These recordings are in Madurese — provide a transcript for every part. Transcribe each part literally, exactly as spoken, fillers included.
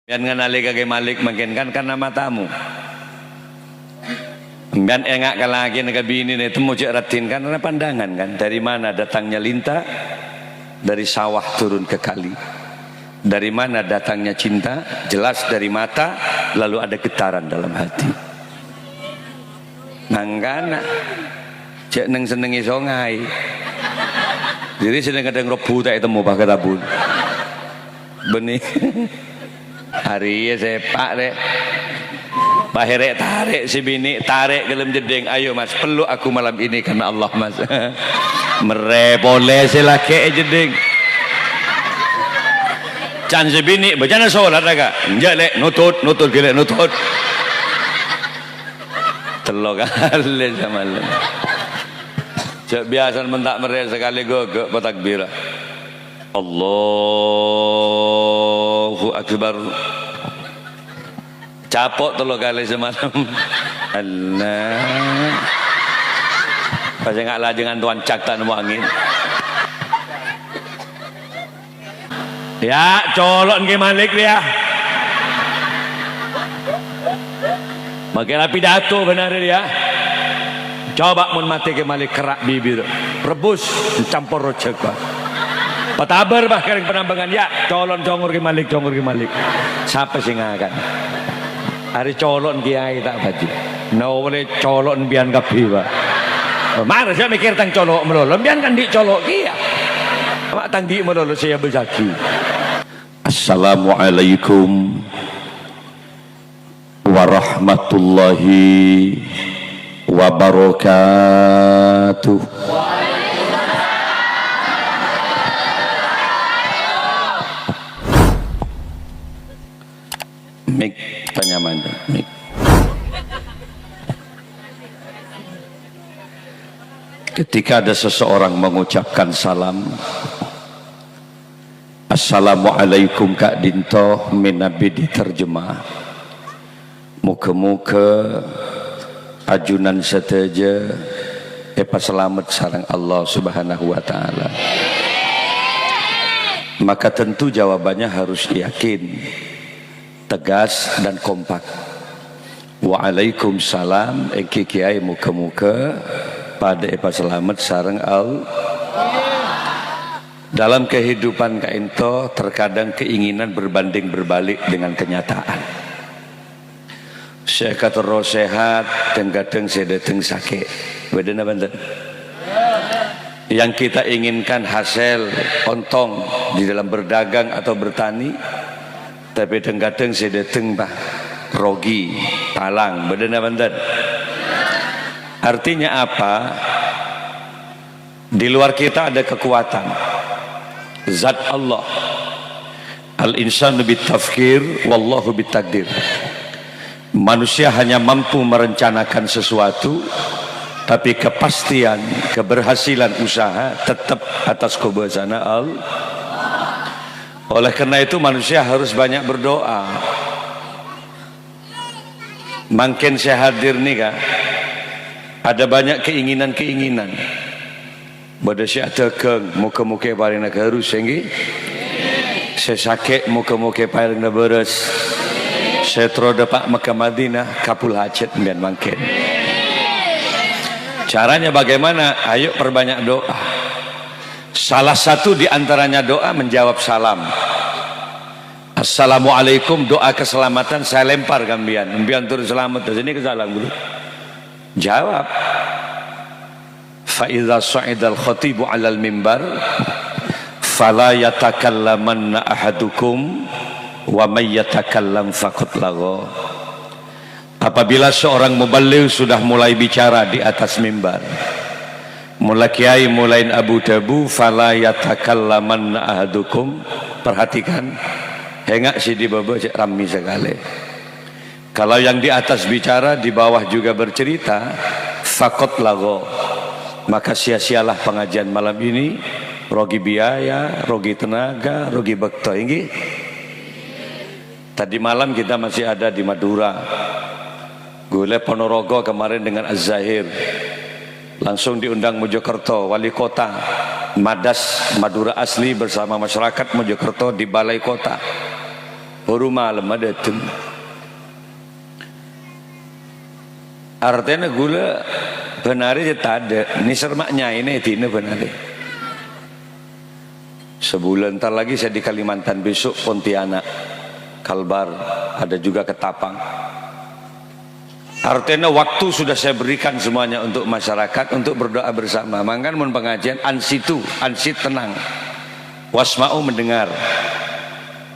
Sampèyan nganalè ka Kè Malik mangkèn kan karena matamu. Sampèyan enga' ka lakèna, ka binèna, ètemmo jhâ' raddhin kan karena pandangan kan. Dari mana datangnya lintah? Dari sawah turun ke kali. Dari mana datangnya cinta? Jelas dari mata, lalu ada getaran dalam hati. Mangkana, jhâ' neng-sennengngè songay. Jadi senneng kadhâng rebbhu ta' ètemmo, pas katabu. Bânnè. Arèya sèpa', Rè'. Pas èrè' tarè' sè binè', tarè' ka dâlem jeddhing. "Ayo, Mas, peluk aku malam ini karena Allah, Mas." Merrè' polè sè lakè' è jeddhing. Can sè binè', bâcana solat, Kak. "Enjâ', Lè', nutut, nutut, ghi' Lè', nutut." Tello kalè samalem. Jhâ' biyasana mon ta' merrè' sakalè ghâghâ' patakbira. Allahu Akbar. Capo' tello kalè samalem. Allah. Pas enga' lajângan towan cak ta' nemmo angèn. Ya, colo'na Kè Malik rèya. Make la pidato bhender rèya. Coba mon matè Kè Malik kerra' bibir, rebus, campor rojhâk, Pak. Patabâr, Pak, ka rèng Panambangan, ya, colo'na congor Kè Malik, congor Kè Malik. Sapa sè ngakan? Arè colo'na kèyaè ta' bâji. Nowole colo'na biyan kabbhi, Pak. Mara sè mikir tang colo' malolo, biyan kan dhi' colo' kèya. Ma' tang dhi' malolo sè abâsaghi. Assalamualaikum warahmatullahi wabarakatuh. Mik, panyaman, mik. Ketika ada seseorang mengucapkan salam, "Assalamualaikum ka'dinto," mènabi diterjemah, "Moga-moga ajunan sadhâjâ èpasalamet sareng Allah Subhanahu wa Ta'ala." Maka tentu jawabannya harus yakin, tegas, dan kompak. "Waalaikumsalam, èngghi kèyaè, moga-moga padâ èpasalamet sareng Allah." Dalam kehidupan ka'dinto, terkadang keinginan berbanding berbalik dengan kenyataan. Sè èkaterro sehat, dhâng-kadhâng sè dâteng sakè'. Bâdâ napa enten? Yang kita inginkan hasil, ontong di dalam berdagang atau bertani, tapè dhâng-kadhâng sè dâteng, Pak, rogi, palang. Bâdâ napa enten? Artinya apa? Di luar kita ada kekuatan. Zat Allah. Al-insanu bit-tafkir, wallahu bit-takdir. Manusia hanya mampu merencanakan sesuatu, tapi kepastian keberhasilan usaha tetap atas kobâsana Allah. Oleh karena itu, manusia harus banyak berdoa. Mangkèn sè hadir nèka, ada banyak keinginan-keinginan. Bâdâ sè adhâghâng, moga-moga èparèngana ghârus, èngghi. Sè sakè', moga-moga èparèngana bârâs. Sè terro dâpa' Mekkah Madinah, kabul hajat sampèyan mangkèn. Caranya bagaimana? Ayo perbanyak doa. Salah satu di antaranya doa menjawab salam. "Assalamualaikum, doa keselamatan saya lempar ka sampèyan. Sampèyan terus selamat, terus ini ke salam dulu." Jawab. "Fa idza sha'idal khatibu 'alal mimbar, fala yatakallamanna ahadukum, wa may yatakallam faqad lagha." Apabila seorang muballigh sudah mulai bicara di atas mimbar, mon la kèyaè molaè abu-dhâbu, "Fala yatakallamanna ahadukum." Perhatikan, enga' sè è bâbâ cè' rammè sakalè. Kalau yang di atas bicara, di bawah juga bercerita, faqad lagha. Maka sia-sialah pengajian malam ini, rogi biaya, rogi tenaga, rogi bâkto, èngghi? Tadi malam kita masih ada di Madura. Ghulâ Ponorogo kemarin dengan Az-Zahir. Langsung diundang Mojokerto, wali kota. Madas Madura asli bersama masyarakat Mojokerto di balai kota. Bhuru malemma dâteng. Artèna ghulâ bân arè sè tadâ', nèser ma' nyaèna èdina bân arè. Sebulan entar lagi saya di Kalimantan, besok Pontianak, Kalbar, ada juga Ketapang. Artèna waktu sudah saya berikan semuanya untuk masyarakat, untuk berdoa bersama. Mangkana mon pengajian, ansitu, ansit tenang. Wasma'u mendengar.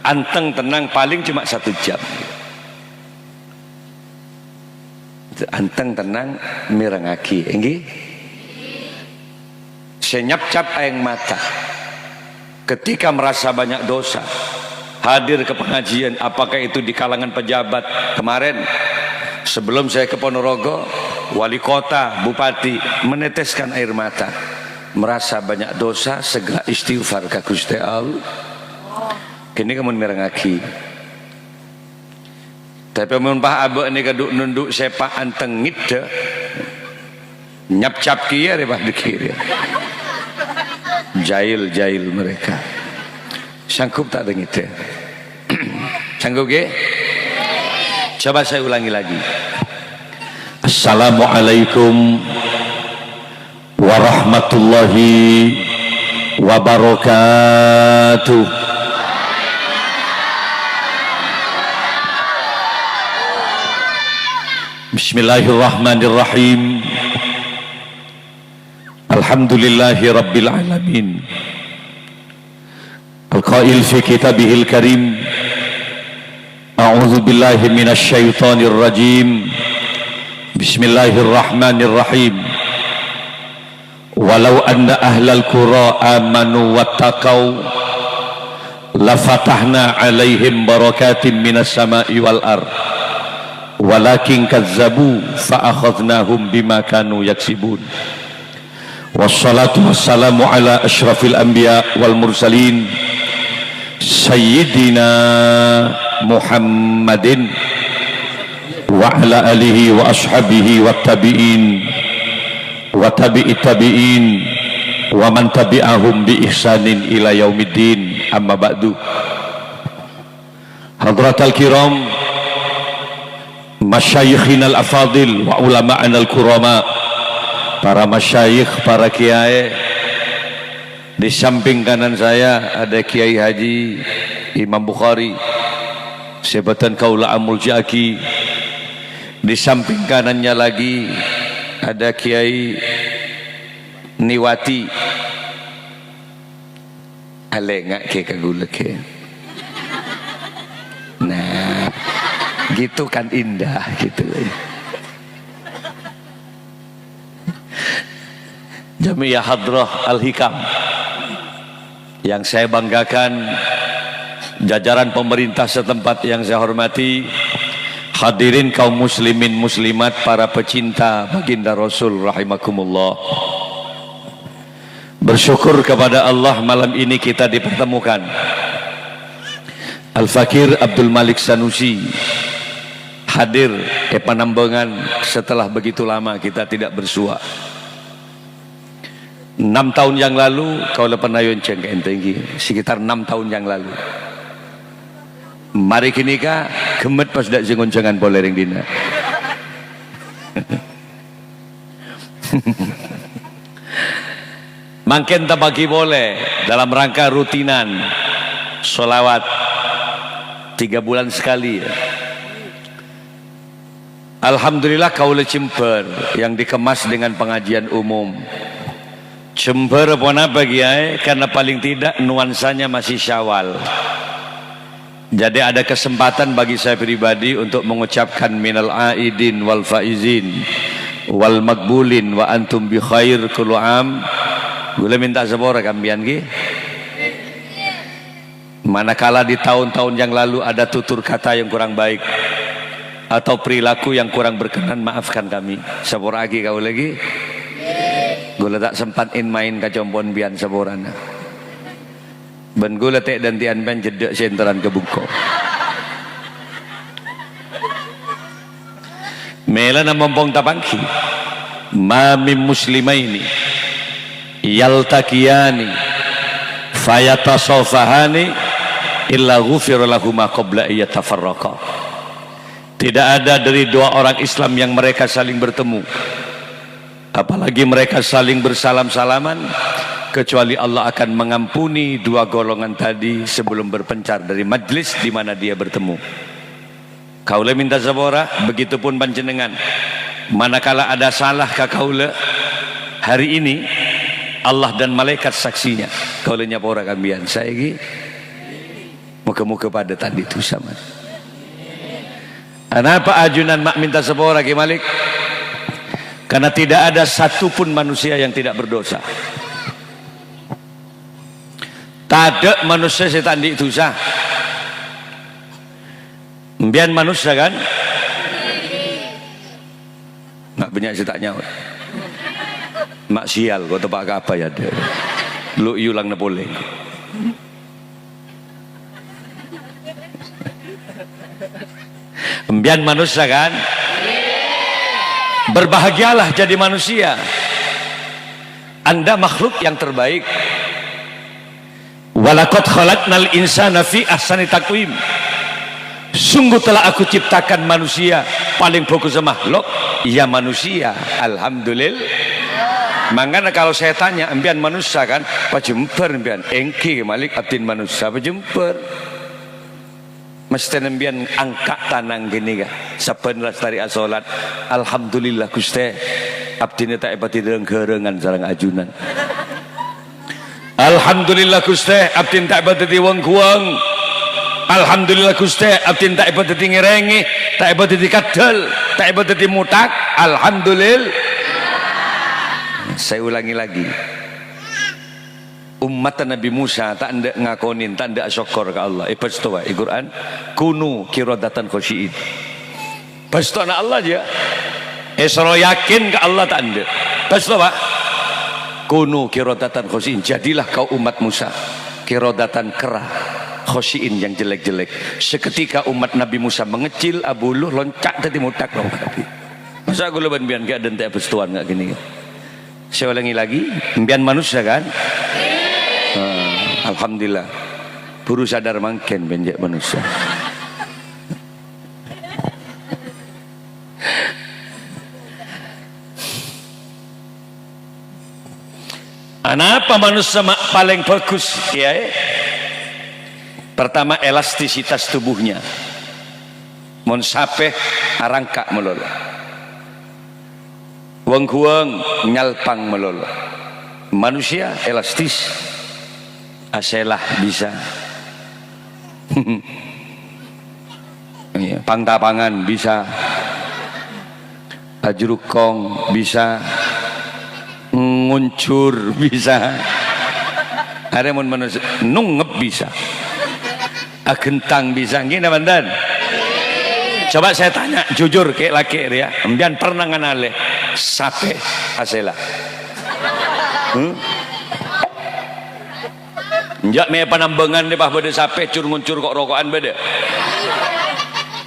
Anteng tenang paling cuma satu jam. Anteng tenang mèrengngaghi, èngghi? Sè nyapcap aèng mata. Ketika merasa banyak dosa, hadir ke pengajian, apakah itu di kalangan pejabat. Kemarin, sebelum saya ke Ponorogo, wali kota, bupati meneteskan air mata. Merasa banyak dosa, segera istighfar ka Ghustè Allah. Kènè' kamu mèrengngaghi. Tapè mon pas abâ' nèka du-, nondhu' sèpa' anteng ngèdhâ, nyapcap kèya rè, Pak, dâgghi' rè. Jahil-jahil mereka. Sanggup ta' ngèdhâ? Sanggup, ghi? Coba saya ulangi lagi. Assalamualaikum warahmatullahi wabarakatuh. Bismillahirrahmanirrahim. Alhamdulillahi rabbil alamin. Al-Qail fi kitabihil karim, "A'udzu billahi minasy syaithanir rajim. Bismillahirrahmanirrahim. Walau anna ahlal qura amanu wattaqau, lafatahna 'alaihim barakatim minas sama'i wal ard. Walakin kazzabu fa akhadznahum bima kanu yaksibun." Wassalatu wassalamu ala asyrafil anbiya wal mursalin, Sayyidina Muhammadin wa ala alihi wa ashabihi wa tabi'in wa tabi'it tabi'in wa man tabi'ahum bi ihsanin ila yaumiddin. Amma ba'du. Hadratal kiram, masyayikhinal afadil wa ulama'anal kurama, para masyayikh, para kiai. Di samping kanan saya ada Kiai Haji Imam Bukhari, sè bhâdhân kaulâ amoljâ'aghi. Di samping kanannya lagi ada Kiai Niwati. Alènga' ghi ka ghulâ ghi. Nah, gitu kan indah gitu. Jamiyah Hadrah Al-Hikam yang saya banggakan, jajaran pemerintah setempat yang saya hormati, hadirin kaum muslimin muslimat, para pecinta baginda Rasul rahimakumullah. Bersyukur kepada Allah, malam ini kita dipertemukan. Al-Fakir Abdul Malik Sanusi hadir è Panambangan setelah begitu lama kita tidak bersua. Enam tahun yang lalu, kaulâ pernah èonjhâng ka ènto, èngghi, sekitar enam tahun yang lalu. Marè ghânèka, ghemmet pas tadâ' sè ngonjhângan polè rèng dinna'. Mangkèn tepa'aghi polè dalam rangka rutinan sholawat tiga bulan sekali, ya. Alhamdulillah, kaulâ Jember yang dikemas dengan pengajian umum. Jember ponapa, Kiai? Karena paling tidak nuansanya masih Syawal. Jadi ada kesempatan bagi saya pribadi untuk mengucapkan minal aidin wal faizin wal makbulin wa antum bi khair kullu am. Kaulâ minta sapora ka sampèyan, ghi. Manakala di tahun-tahun yang lalu ada tutur kata yang kurang baik atau perilaku yang kurang berkenan, maafkan kami. Sapora'aghi kaulâ, ghi. Kaulâ ta' sempat in-main ka compo'na sampèyan, saporana. Bân kaulâ tè' dântè'an pèn jeddhâ' sènterran ka bengko. Mèlana mompong tapangghi. Ma min muslimaini yaltaqiyani fayatasafahani illa ghufira lahuma qabla ayyatafarraqa. Tidak ada dari dua orang Islam yang mereka saling bertemu, apalagi mereka saling bersalam-salaman, kecuali Allah akan mengampuni dua golongan tadi sebelum berpencar dari majlis di mana dia bertemu. Kaulâ minta sapora, begitupun panjhennengan. Manakala ada salah ka kaulâ hari ini, Allah dan malaikat saksinya. Kaulâ nyapora ka sampèyan. Saèngghâ moghâ-moghâ padâ ta' andi' dhusa, Mas. Anapa ajunan ma' minta sapora, Kè Malik? Karena tidak ada satu pun manusia yang tidak berdosa. Tadâ' manossa sè ta' andi' dhusa. Sampèyan manossa, kan? Ma' bânnya' sè ta' nyaot. Ma' sial, ko' teppa' ka apa ya, Dek? Lu yulang na polè. Sampèyan manossa, kan? Berbahagialah jadi manusia. Anda makhluk yang terbaik. "Walaqad khalaqnal insana fi ahsani taqwim." Sungguh telah Aku ciptakan manusia paling bagus makhluk, ya manusia. Alhamdulillah. Mangkana kalau saya tanya, "Sampèyan manossa, kan?" "Pajembhâr sampèyan." "Èngghi, Malik, abdhina manossa pajembhâr." Mestèna sampèyan angka' tanang ghânèka, sabbhân lastarè asolat, "Alhamdulillah, Ghustè, abdhina ta' èpadâddhi rang-ghârângan sareng ajunan. Alhamdulillah, Ghustè, abdhina ta' èpadâddhi wâng-ghuwâng. Alhamdulillah, Ghustè, abdhina ta' èpadâddhi ngèrèngè, ta' èpadâddhi kaddhâl, ta' èpadâddhi mothak. Alhamdulillah." Saya ulangi lagi. Ummatta Nabbhi Musa ta' endâ' ngakonè, ta' endâ' asokkor ka Allah. Èbâstowa è Qur'an, "Kunu qiradatan khasyi'in." Bâstona Allah, jâ. Èsoro yakin ka Allah ta' endâ'. Bâsto, Pak. "Kunu qiradatan khasyi'in." Jadilah kau umat Musa qiradatan kerra, khasyi'in, yang jelek-jelek. Seketika umat Nabbhi Musa mengecil, abulu, loncat dhâddhi mothak, Pak. Masa' kaulâ bân sampèyan ghi' adhânte' bâstowan nga' ghânèka? Saya ulangi lagi, sampèyan manossa, kan? Ah, alhamdulillah. Buru sadar mangkèn bân jâ' manossa. Anapa manossa ma-, palèng bhâghus, Kèyaè? Pertama, elastisitas tubuhnya. Mon sapè, arangka' malolo. Wâng-ghuwâng nyalpang malolo. Manusia elastis. Asèla bisa. Iyâ, pang-tapangan bisa. Ajrukong bisa. Nguncur bisa. Arèya mon manossa, nongngep bisa. Aghentang bisa, ngghi napa enten? Coba saya tanya, jujur, kè'-lakè' rèya, sampèyan pernah nganalè sapè asèla? Hmm? Enjâ' mè' panambângan rèya pas bâdâ sapè cur-nguncur ko'-roko'an bâdâ?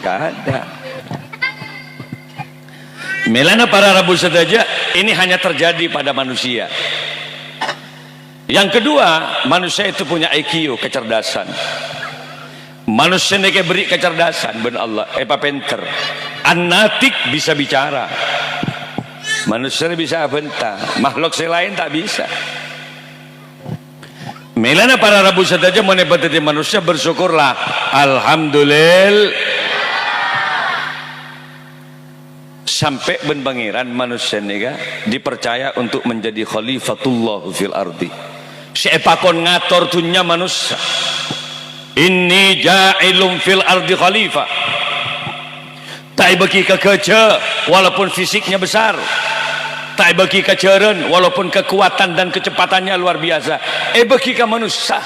Gak ada. Mèlana para rabu sadhâjâ, ini hanya terjadi pada manusia. Yang kedua, manusia itu punya I Q, kecerdasan. Manossa nèka èberri' kecerdasan bân Allah, èpapènter. An-Natiq bisa bicara. Manossa bisa abhânta, makhluk sè laèn ta' bisa. Mèlana para rabu sadhâjâ, mon èpadâddhi manossa, bersyukurlah. Alhamdulillah. Sampè' bân Pangèran manossa nèka dipercaya untuk menjadi khalifatullah fil ardi. Sè èpakon ngator dhunnya manossa. "Inni ja'ilun fil ardi khalifah." Ta' èbâghi ka ghâjâ, walaupun fisiknya besar. Ta' èbâghi ka jhârân, walaupun kekuatan dan kecepatannya luar biasa. Èbâghi ka manossa.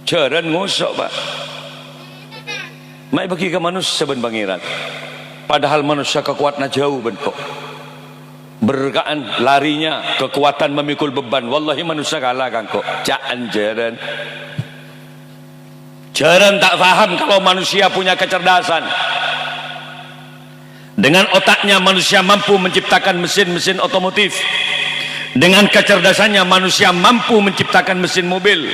Jhârân ngoso', Pak. Ma' èbâghi ka manossa bân Pangèran. Padahal manossa kakowadhânna jhâu bân ko'. Berka'an larinya, kekuatan memikul beban. Wallahi, manossa kala ka engko'. Ca'an jhârân. Jhârân ta' paham kalau manusia punya kecerdasan. Dengan otaknya, manusia mampu menciptakan mesin-mesin otomotif. Dengan kecerdasannya, manusia mampu menciptakan mesin mobil.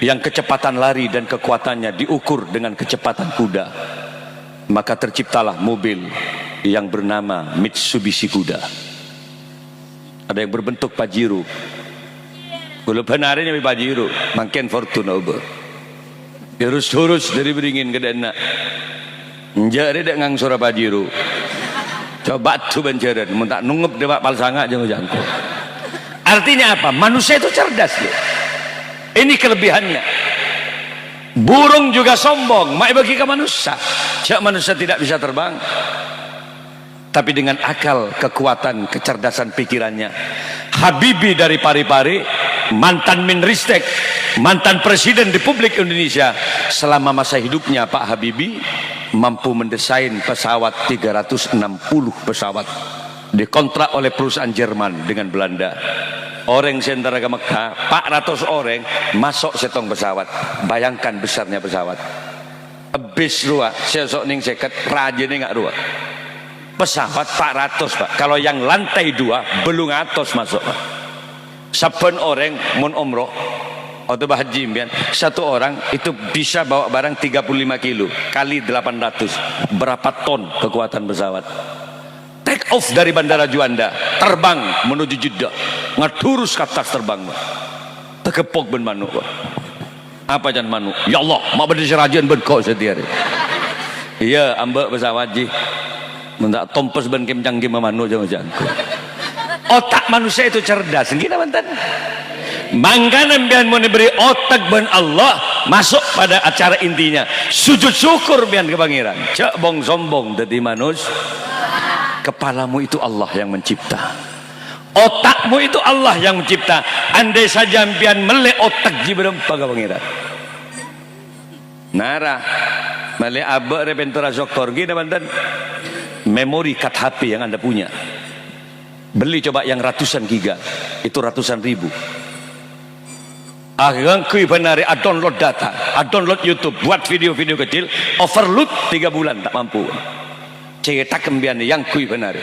yang kecepatan lari dan kekuatannya diukur dengan kecepatan kuda, maka terciptalah mobil yang bernama Mitsubishi Kuda. Ada yang berbentuk Pajero. Kaulâ bân arè nyambi Pajero, mangkèn Fortuner obâ. Èrus-èrus dâri bringin ka dâ' enna'. Enjâ' rè dâ' ngangsor Pajero. Coba tu bân jhârân, mon ta' nongngep dâpa' pal sanga' jâng-jângko. Artinya apa? Manusia itu cerdas, ya. Ini kelebihannya. Burung juga sombong, ma' èbâgi ka manusia. Jâ' manusia tidak bisa terbang. Tapi dengan akal, kekuatan, kecerdasan pikirannya, Habibie dari Parepare, mantan Menristek, mantan Presiden Republik Indonesia, selama masa hidupnya Pak Habibie mampu mendesain pesawat tiga ratus enam puluh pesawat, dikontrak oleh perusahaan Jerman dengan Belanda. Orèng sè entara ka Mekkah, pa' ratos orèng, maso' sèttong pesawat. Bayangkan besarnya pesawat. Bis rowa, sè oso' nèng sèket, rajâna nga' rowa. Pesawat pa' ratos, Pak. Kalau yang lantai dua, bâllung atos maso', Pak. Sabbhân orèng mon umroh, otabâ haji, mbiyan, satu orang itu bisa bawa barang tiga puluh lima kilo kali delapan ratus. Berapa ton kekuatan pesawat? Take off dari Bandara Juanda, terbang menuju Jeddah. Ngedurus ke atas terbang, Pak. Tageppok bân mano', Pak. Apa can mano'? "Ya Allah, ma' bâdâ sè rajâ'ân bân ko' satèya rè." Iyâ, ambâ' pesawat, Ji. Mon ta' tompes bân kèm-cangkèmma mano' jâng-jângko. Otak manusia itu cerdas, èngghi napa bhunten? Mangkana sampèyan mon èberri' otak bân Allah, masuk pada acara intinya. Sujud syukur sampèyan ka Pangèran. Jhâ' bong-sombong dhâddhi manus-, kepalamu itu Allah yang mencipta. Otakmu itu Allah yang mencipta. Andai saja sampèyan mellè otak jiyâ bârâmpa ka Pangèran. Nara, mellè abâ' rè pentora soktor, ghi napa bhunten? Memori card H P yang Anda punya. Beli coba yang ratusan giga, itu ratusan ribu. Ah, ngangghuy bân arè a-download data, a-download YouTube, buat video-video kecil, overload tiga bulan ta' mampu. Cètak sampèyan ngangghuy bân arè.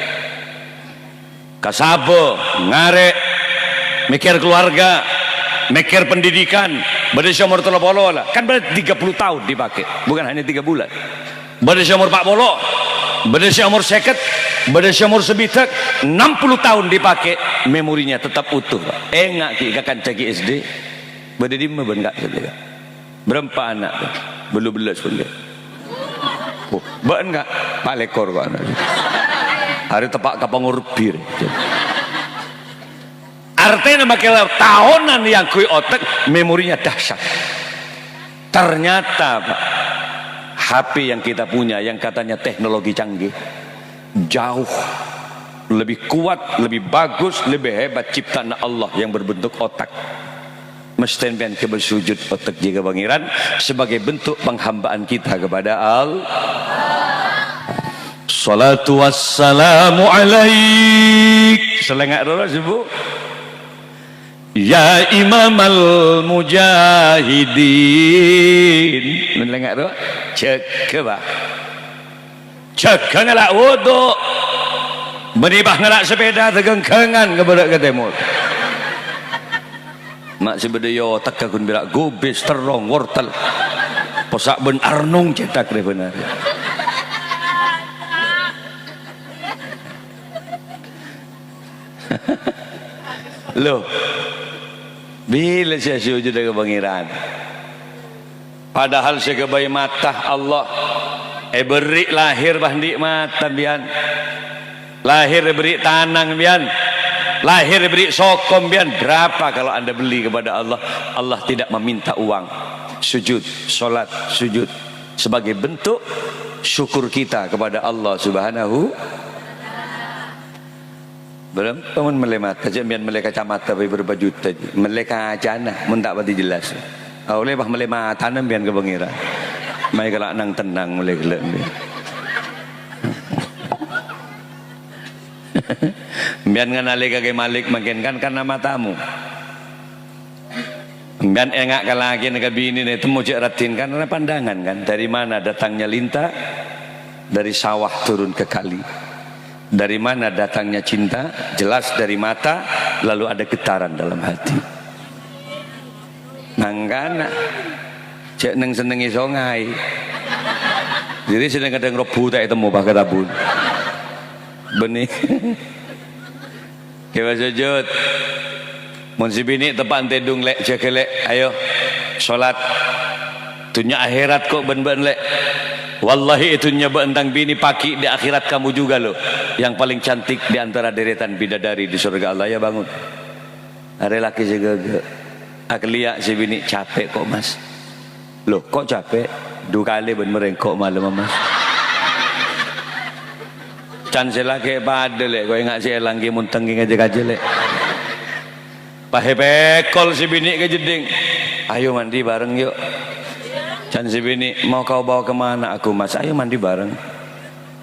Kasabâ, ngarè', mèkkèr keluarga, mèkkèr pendidikan, bâdâ sè omor tello polo la, kan berarti tiga puluh tahun dipakai, bukan hanya tiga bulan. Bâdâ sè omor empat puluh, bâdâ sè omor sèket, bâdâ sè omor sabidhâk, enam puluh tahun dipakai, memorinya tetap utuh, Pak. Ènga' ghi' ka kanca ghi' S D, bâdâ dimma bân ka' S D, Pak? Bârâmpa ana', Pak? Bâllu bellâs bân, Pak. Oh, bâ'na, Kak? Pa' lèkor, Kak. Arè teppa' ka pangor bir. Artèna makè taonan ngangghuy otak, memorinya dahsyat. Ternyata, Pak, H P yang kita punya, yang katanya teknologi canggih, jauh lebih kuat, lebih bagus, lebih hebat ciptaan Allah yang berbentuk otak. Mestè sampèyan kèbâ sujud otak jiyâ ka Pangèran sebagai bentuk penghambaan kita kepada Allah. Salatu wassalamu alaik. Salènga' rowa, Ibu. Ya Imamal Mujahidin. Mèn lènga' rowa. Jâgâ, Pak. Jâgâ ngala' wudu. Bânnè pas ngala' sepèda, dâgângghângan ka bârâ' ka tèmor. Ma' sè bâdâ è otak ghun bira' gubis, terrong, wortel. Possa' bân arnong cètak rè bân arè. Loh, bilâ sè sujud ka Pangèran? Padahal sè èghâbây mata Allah. Èberri' lahir pas andi' mata, sampèyan. Lahir èberri' tanang, sampèyan. Lahir èberri' soko, sampèyan. Berapa kalau Anda beli kepada Allah? Allah tidak meminta uang. Sujud, sholat, sujud. Sebagai bentuk syukur kita kepada Allah Subhanahu. Bârâmpa mon mellè mata, jhâ' sampèyan mellè kacamata bhâi bârâmpa juta, mellè kacana, mon ta' patè jelas. Aollè pas mellè matana sampèyan ka Pangèran. Mayu kala' nang-tennang mellè ghellâ' sampèyan. Sampèyan nganalè ka Kè Malik mangkèn kan karena matamu. Sampèyan ènga' ka lakèna, ka binèna, ètemmo jhâ' raddhin, kan karena pandangan, kan. Dari mana datangnya lintah? Dari sawah turun ke kali. Dari mana datangnya cinta? Jelas dari mata, lalu ada getaran dalam hati. Mangkana, jhâ' neng-sennengngè songay. Jadi sè kadhâng rebbhu ta' ètemmo, pas katabun. Bânnè. Kèya sujud. Mon sè binè' teppa'an tèdung, Lè', jâgâ, Lè'. Ayo, sholat. Dhunnya akhèrat kok bân bâ'na, Lè'. Wallahi, è dhunnya bâ'na tang binè, pagi di akhirat kamu juga, loh, yang paling cantik di antara deretan bidadari di surga Allah. Ya, bangun. Arè lakè sè ghâghâ. Akellèya' sè binè', "Capè' kok, Mas." "Loh, kok capè'? Du kalè bân marèngko' malem, Mas." "Can sè lakè' padâ, Lè', kok enga' sè èlang ghi' montèng ghi' ngajhâk-ajhâk, Lè'." Pas èpèkol sè binè' ka jeddhing. "Ayo mandi bareng, yuk." Can sè binè', "Mau kau bawa ke mana aku, Mas? Ayo mandi bareng."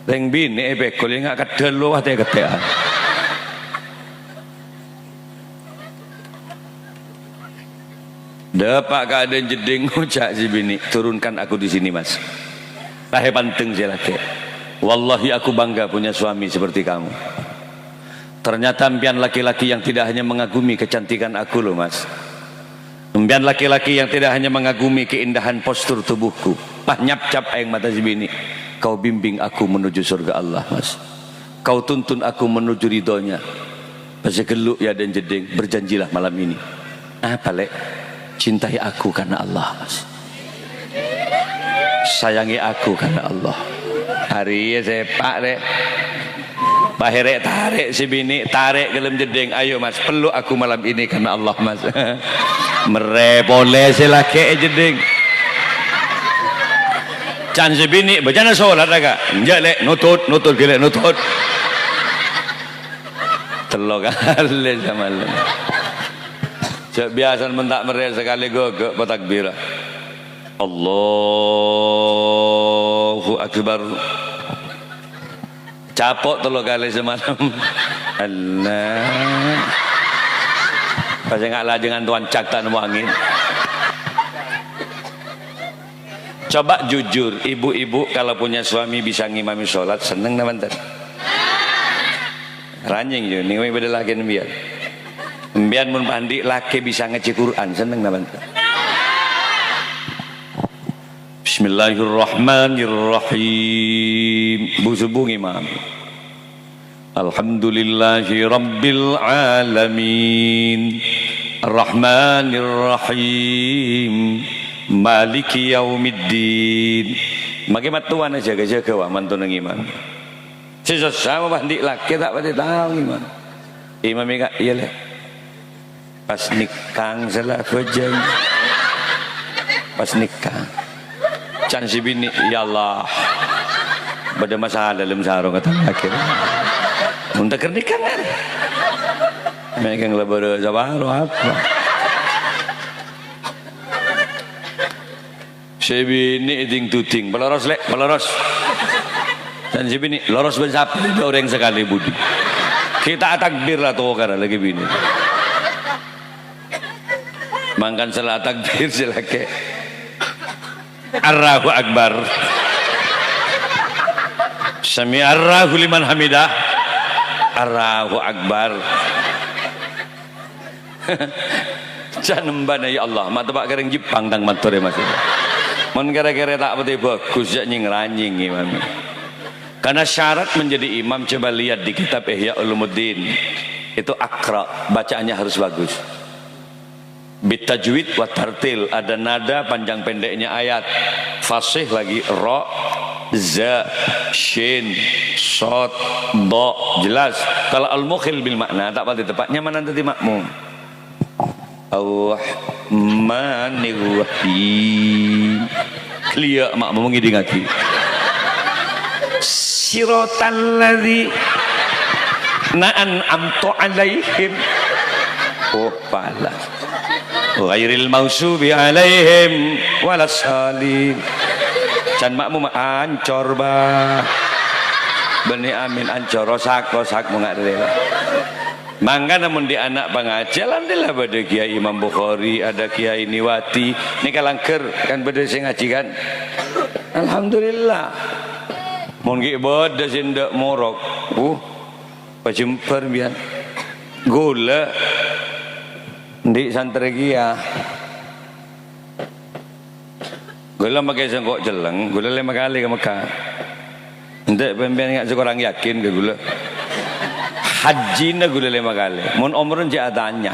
Rèng binè' èpèkol, enga' kaddhâl, loh, tè'-kettè'an. Dâpa' ka adâ'na jeddhing, ngoca' sè binè', "Turunkan aku di sini, Mas." Tahè panteng sè lakè'. "Wallahi, aku bangga punya suami seperti kamu. Ternyata empiyan laki-laki yang tidak hanya mengagumi kecantikan aku, loh, Mas. Empiyan laki-laki yang tidak hanya mengagumi keindahan postur tubuhku." Pas nyapcap aèng mata sè binè'. "Kau bimbing aku menuju surga Allah, Mas. Kau tuntun aku menuju ridhonya." Pas èghellu' è adâ'na jeddhing, "Berjanjilah malam ini." "Apa, Lè'?" "Cintai aku karena Allah, Mas. Sayangi aku karena Allah." Arèya sèpa', Lè'. Pas èrè' tarè' sè binè', tarè' ka dâlem jeddhing, "Ayo, Mas, peluk aku malam ini karena Allah, Mas." Merrè polè sè lakè' è jeddhing. Can sè binè', "Bâcana sholat, Kak?" "Enjâ', Lè', notut, notut, ghi', Lè', notut." Tello kalè samalem. Jhâ' biyasana mon ta' merrè sakalè ghâghâ patakbira. Allahu Akbar. Capo' tello kalè samalem. Allah. Pas enga' lajângan towan cak ta' nemmo angèn. Coba jujur, ibu-ibu kalau punya suami bisa ngimami sholat, seneng napa enten? Ranyèng, yâ, nèng bâdâ lakè empiyan. Empiyan mon andi' lakè bisa ngajhi Qur'an, seneng napa enten? Bismillahirrahmanirrahim. Bu-subu ngimami. Alhamdulillahi rabbil alamin. Arrahmanirrahim. Maliki yaumiddin. Makè mattowana jâgâ-jâgâ, wa, mantona ngimam. Sè sossa mon andi' lakè ta' patè tao ngimam. Imam, Kak, iyâ, Lè'. Pas nèkang sala bhâjâng. Pas nèkang. Can sè binè', "Ya Allah. Bâdâ masalah dâlem sarong katang lakè." Mon ta' kèra nèkang, kan? Mèkang la bârâ saparo apa? Sè binè' ding-duding, "Paloros, Lè', paloros." Can sè binè', "Loros bân sapa orèng sakalè budi?" Ghi' ta' atakbir la tokara lakè binè'. Mangkana sè la atakbir sè lakè'. Allahu Akbar. Sami Allahu liman hamidah. Allahu Akbar. Can embâna, "Ya Allah, ma' teppa' ka orèng Jepang tang matorè, Mas." Mon kèra-kèra ta' patè bhâghus, jhâ' nyèng-ranyèng imam. Karena syarat menjadi imam, coba lihat di kitab Ihya Ulumuddin. Itu aqra, bacaannya harus bagus. Bitajwid wa tartil, ada nada panjang pendeknya ayat. Fasih lagi, ra, za, syin, shad, dha. Jelas. Kalau al-mukhil bil makna, ta' patè teppa', nyamanan dhâddhi makmum. Ar-Rahmanir Rahim. Ghellâ' makmum ngèdingngaghi. Siratal ladzina an'amta 'alaihim. Oh, pala. Ghairil maghdubi 'alaihim waladdallin. Can makmum ancor, bah. Bânnè amin ancor, rosak, rosak, mongga rela. Mangkana mon dhi' ana' pangaji, alhamdulillah bâdâ Kiai Imam Bukhari, ada Kiai Niwati. Nèka langghâr kan bâdâ sè ngajhi kan? Alhamdulillah. Mon ghi' bâdâ sè endâ' morok, uh, pajembhâr biyan. Ghulâ. Endi' santrè kèya? Ghulâ makè sèngko' cellèng, ghulâ lèma kalè ka Mekkah. Èngghi, pèmpèyan nga' sè korang yakin ka ghulâ. Hajjina ghulâ lèma kalè. Mon omorra jhâ' atanya.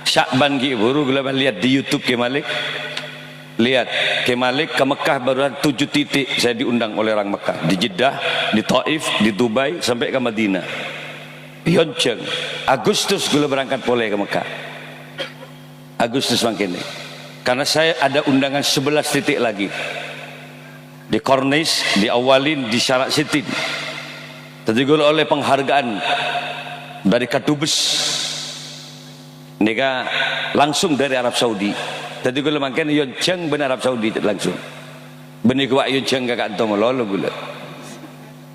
Sya'ban ghi' bhuru ghulâ lihat di YouTube Kè Malik. Lihat, Kè Malik ka Mekkah barusan tujuh titik saya diundang oleh orang Mekkah. Di Jeddah, di Taif, di Dubai, sampai ke Madinah. Yonjhâng, Agustus ghulâ berangkat polè ka Mekkah. Agustus mangkèn nè. Karena saya ada undangan sebelas titik lagi. Di Kornis, di Awalin, di Syarak Sitin. Dhâddhi ghulâ ollè penghargaan dari Kadubes. Nèka langsung dari Arab Saudi. Dhâddhi ghulâ mangkèn yonjhâng bân Arab Saudi langsung. Bânnè ghu wa' yonjhâng ka ka'dinto malolo ghulâ.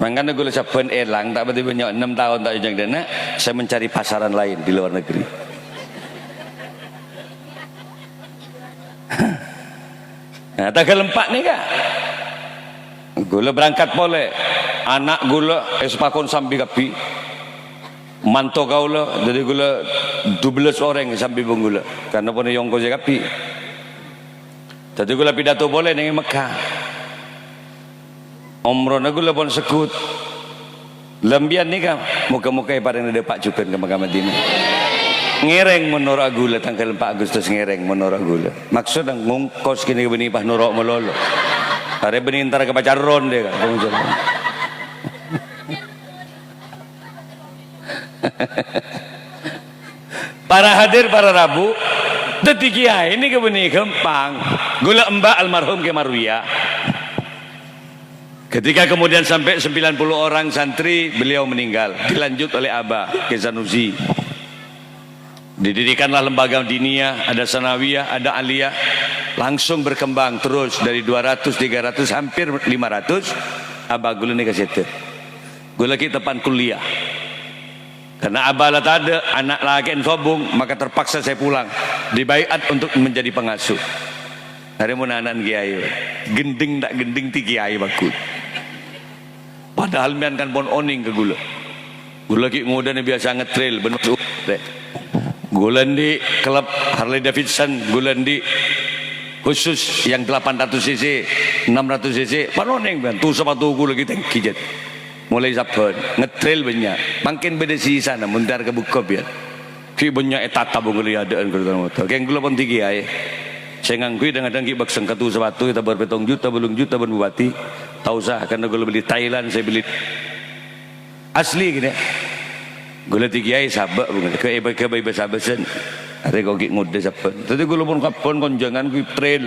Mangkana ghulâ sabbhân èlang, ta' patè bânnya' ennem taon ta' yonjhâng dâ' enna', saya mencari pasaran lain di luar negeri. Nah, tangghâl empa' nèka. Ghulâ berangkat polè. Ana' ghulâ èsapakon sambi kabbhi. Manto kaulâ, dhâddhi ghulâ dubellâs orèng sambi bân ghulâ. Karna pon èongkosè kabbhi. Dhâddhi ghulâ pidato polè neng Mekkah. Omorra ghulâ pon segghut. Lambiyân nèka, moghâ-moghâ èparèngana dâpa' jhughân ka Mekkah Madinah. Ngèrèng mon noro' ghulâ, tangghâl empa' Agustus ngèrèng mon noro' ghulâ. Maksodda ngongkos kènè bânnè pas noro' malolo. Arè bânnè entar ka Pacarron dâ', Kak. Para hadir, para rabu, dhâddhi kèyaè nèka bânnè ghâmpang. Ghulâ emba' almarhum Kè Marwiyah. Ketika kemudian sampai sembilan puluh orang santri, beliau meninggal. Dilanjut oleh Aba, Kè Sanusi. Didirikanlah lembaga diniyah, ada sanawiyah, ada aliyah. Langsung berkembang terus dari dua ratus, tiga ratus, hampir lima ratus. Aba ghulâ nèka sèdhâ. Ghulâ ghi' teppan kuliah. Karena Aba la tadâ', ana' lakè'en sobung, maka terpaksa saya pulang. Dibaiat untuk menjadi pengasuh. Arè mon ana'na kèyaè, gendheng ta' gendheng tè kèyaè bhâghus. Padahal mèyan kan pon onèng ka ghulâ. Ghulâ ghi' ngodâna biyasa ngetril, bân ghulâ andi' klub Harley Davidson, ghulâ andi' khusus yang delapan ratus cc, enam ratus cc, pon onèng bân, tu sapatu ghulâ ghi' tèngghi jhât. Molaè sabbhân, ngetril bânnya'. Mangkèn bâdâ sisana, mon entar ka bhuko biyân. Ghi' bânnya' ètata bhungkol è adâ'ân ghulâ tana motor. Kèng ghulâ pon tè kèyaè. Sè ngangghuy dhâng-kadhâng ghi' bâksèng katu sapatu ètabâr pètong juta, bâllung juta bân bupati. Ta' osa, karna ghulâ bellè Thailand, sè bellè asli gini. Ghulâ tè kèyaè sabâ' bhungkol. Kè èbâ-, kè bâi bâsa bâsân. Arè kok ghi' ngodâ sabbhân. Dhâddhi ghulâ pon kabbhân konjhângan ghi' trail.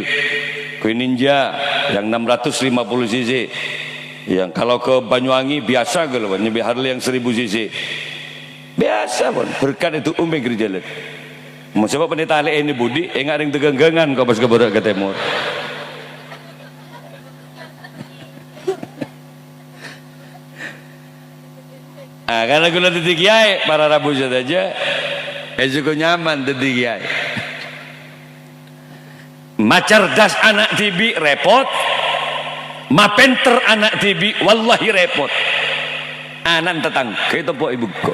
Ghi' Ninja yang enam ratus lima puluh cc. Yang kalau ke Banyuwangi biasa ghulâ, nyambi Harley yang seribu cc. Biyasa pon, berkat èdu'um pèngghir jhâlân. Mon sabâ' panèka talè'è nè budi, enga' rèng dâgângghângan kok pas ka bârâ' ka tèmor. Ah, karna ghulâ dhâddhi kèyaè, para rabu sadhâjâ, èsoko nyaman dhâddhi kèyaè. Macerdas ana' dhibi' rèpot, mapènter ana' dhibi', wallahi rèpot. Ana'na tatangghâ ètompo'è bhungko.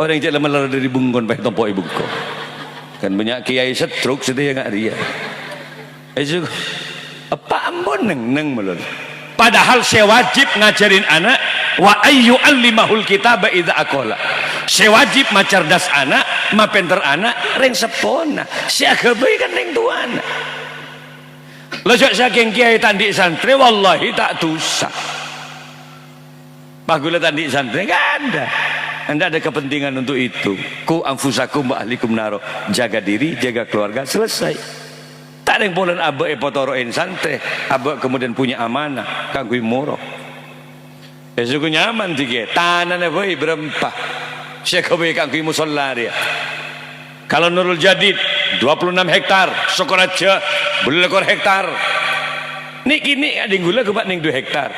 Orèng cè' la malar dâri bhungkona pas ètompo'è bhungko. Kan bânnya' kèyaè setruk sadhâjâ nga' rèya. Èsoko, eppa' ampon neng-neng malolo. Padahal sè wajib ngajhârin ana', "Wa ayyu'allimahul kitaba idza aqala." Sè wajib macerdas ana', mapènter ana', rèng seppona. Sè aghâbây kan rèng towana. La jhâ' sakèng kèyaè ta' andi' santrè, wallahi ta' dusa. Pas ghulâ ta' andi' santrè, nggak ada. Anda ada kepentingan untuk itu. "Qu anfusakum wa ahlikum naro." Jaga diri, jaga keluarga, selesai. Ta' rèng polana abâ' èpatoro'è santrè, abâ' kemudian punya amanah kaangghuy moro. Èsoko nyaman dhika, tanana bhâi bârâmpa sè aghâbây kaangghuy mosolla rèya. Kalau Nurul Jadid, dua puluh enam hektar, Sokoraja, bâllu lèkor hektar. Nè'-kènè' adhing ghulâ ghâbây neng dua hektar.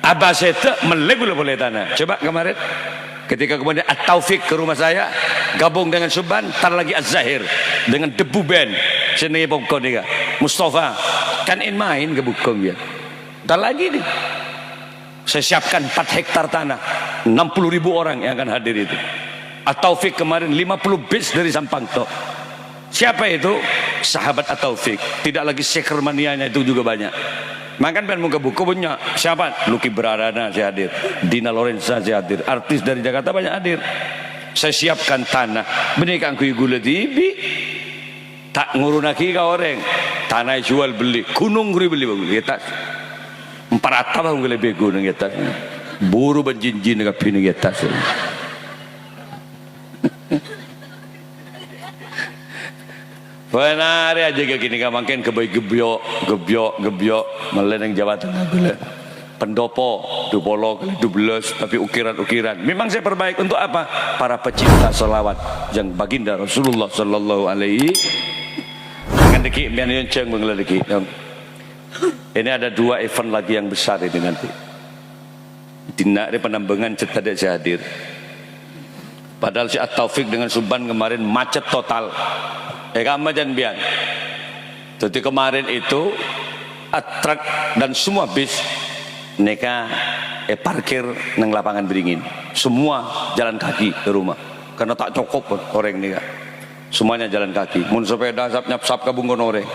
Abâ' sèdhâ mellè ghulâ polè tana. Coba kemarin, ketika kemudian At-Taufik ke rumah saya, gabung dengan Subban, tar lagi Az-Zahir dengan Debu Band. Sè nèng è bhungko nèka. Mustafa, kan èn-maèn ka bhungko, ya. Tar lagi nih. Saya siapkan empat hektar tanah, enam puluh ribu orang yang akan hadir itu. At-Taufik kemarin lima puluh bis dari Sampang tok. Siapa itu? Sahabat At-Taufik. Tidak lagi seker manianya itu juga banyak. Mangkana bân mon ka buku punya siapa? Lucky Berarana sè hadir, Dina Lorenza sè hadir, artis dari Jakarta banyak hadir. Saya siapkan tanah, bânnè kaangghuy ghulâ dhibi'. Ta' ngurunnaghi ka orèng. Tana èjhuwâl bellè, ghunong ghuru bellè, Bang, è attas. Empat atap, Bang, ghulâ bhâi ghunong è attas. Buru bân jinjin kabbhi neng è attas. Bân arè ajâgâ ghânèka mangkèn ghâbây ghebyok, ghebyok, ghebyok. Mellè neng Jawa Tengah ghulâ. Pendopo, dua puluh kali dua belas, tapi ukiran-ukiran. Memang saya perbaik untuk apa? Para pecinta salawat yang baginda Rasulullah sallallahu alaihi. Kan dâggi' mbiyan yonjang bengla dâggi'. Ini ada dua event lagi yang besar ini nanti. Dinna' rè Penambangan cè' tadâ' sè hadir. Padahal si At-Taufik dengan Subban kemarin macet total. Eh, kamma jân biyan. Jadi kemarin itu, eh, truk dan semua bis nèka, eh, parkir neng lapangan beringin. Semua jalan kaki ke rumah. Karena tak cukup orèng nèka. Semuanya jalan kaki. Mon sepeda sap-nyapsap ka bungkona orèng.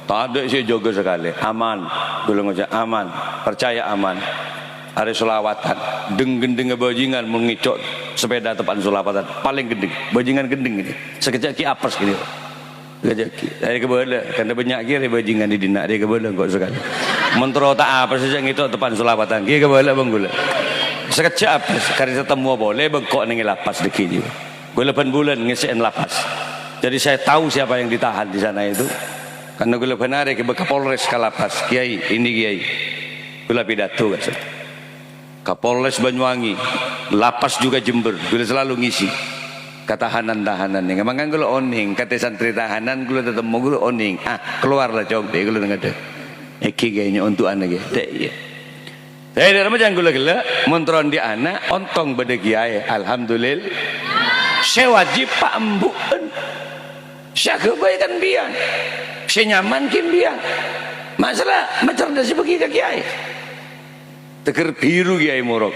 Tadâ' sè èjâgâ sakalè. Aman. Ghulâ ngoca' aman. Percaya aman. Arè solawatan. Deng-gendhengnga bajingan mon ngèco' sepeda teppa'na solawatan. Palèng gendheng. Bajingan gendheng ini. Sakejjhâ' ghi' apes gini. Sakejjhâ' ghi'. Arè kabâlâ. Karena bânnya' ghi' arè bajingan è dinna' arè kabâlâ engko' sakalè. Mon terro ta' apes sè ngèco' teppa'na solawatan. Ghi' kabâlâ bân ghulâ. Sakejjhâ' apes. Karè tatemmo polè bengko' neng è lapas dâggi' jiyâ. Ghulâ bân bulân ngèssè'è lapas. Jadi saya tahu siapa yang ditahan di sana itu. Karena ghulâ bân arè ghibâ Kapolres ka lapas. "Kiai, ini Kiai." Ghulâ pidato ka situ. Kapolres Banyuwangi, lapas juga Jember. Ghulâ selalu ngisi. Katahanan-tahanan nèka. Mangkana ghulâ onèng, katè santrè tahanan ghulâ tatemmo ghulâ onèng. "Ah, keluarlah, Cong." Dâ' ghulâ ngadâ. "Èngghi, Kiai, nyo'on du'ana, Kiai." Dâ' iyâ. Dâ' iyâ, rèya jân ghulâ ghellâ', mon terro andi' ana', ontong bâdâ kiyaè. Alhamdulillah. Sè wajib pa' embu'en. Sè aghâbây kan biyan. Sè nyaman ghi' biyan. Masalah macerdasè bâgi ka kiyaè. Tegger biru kiyaè morok.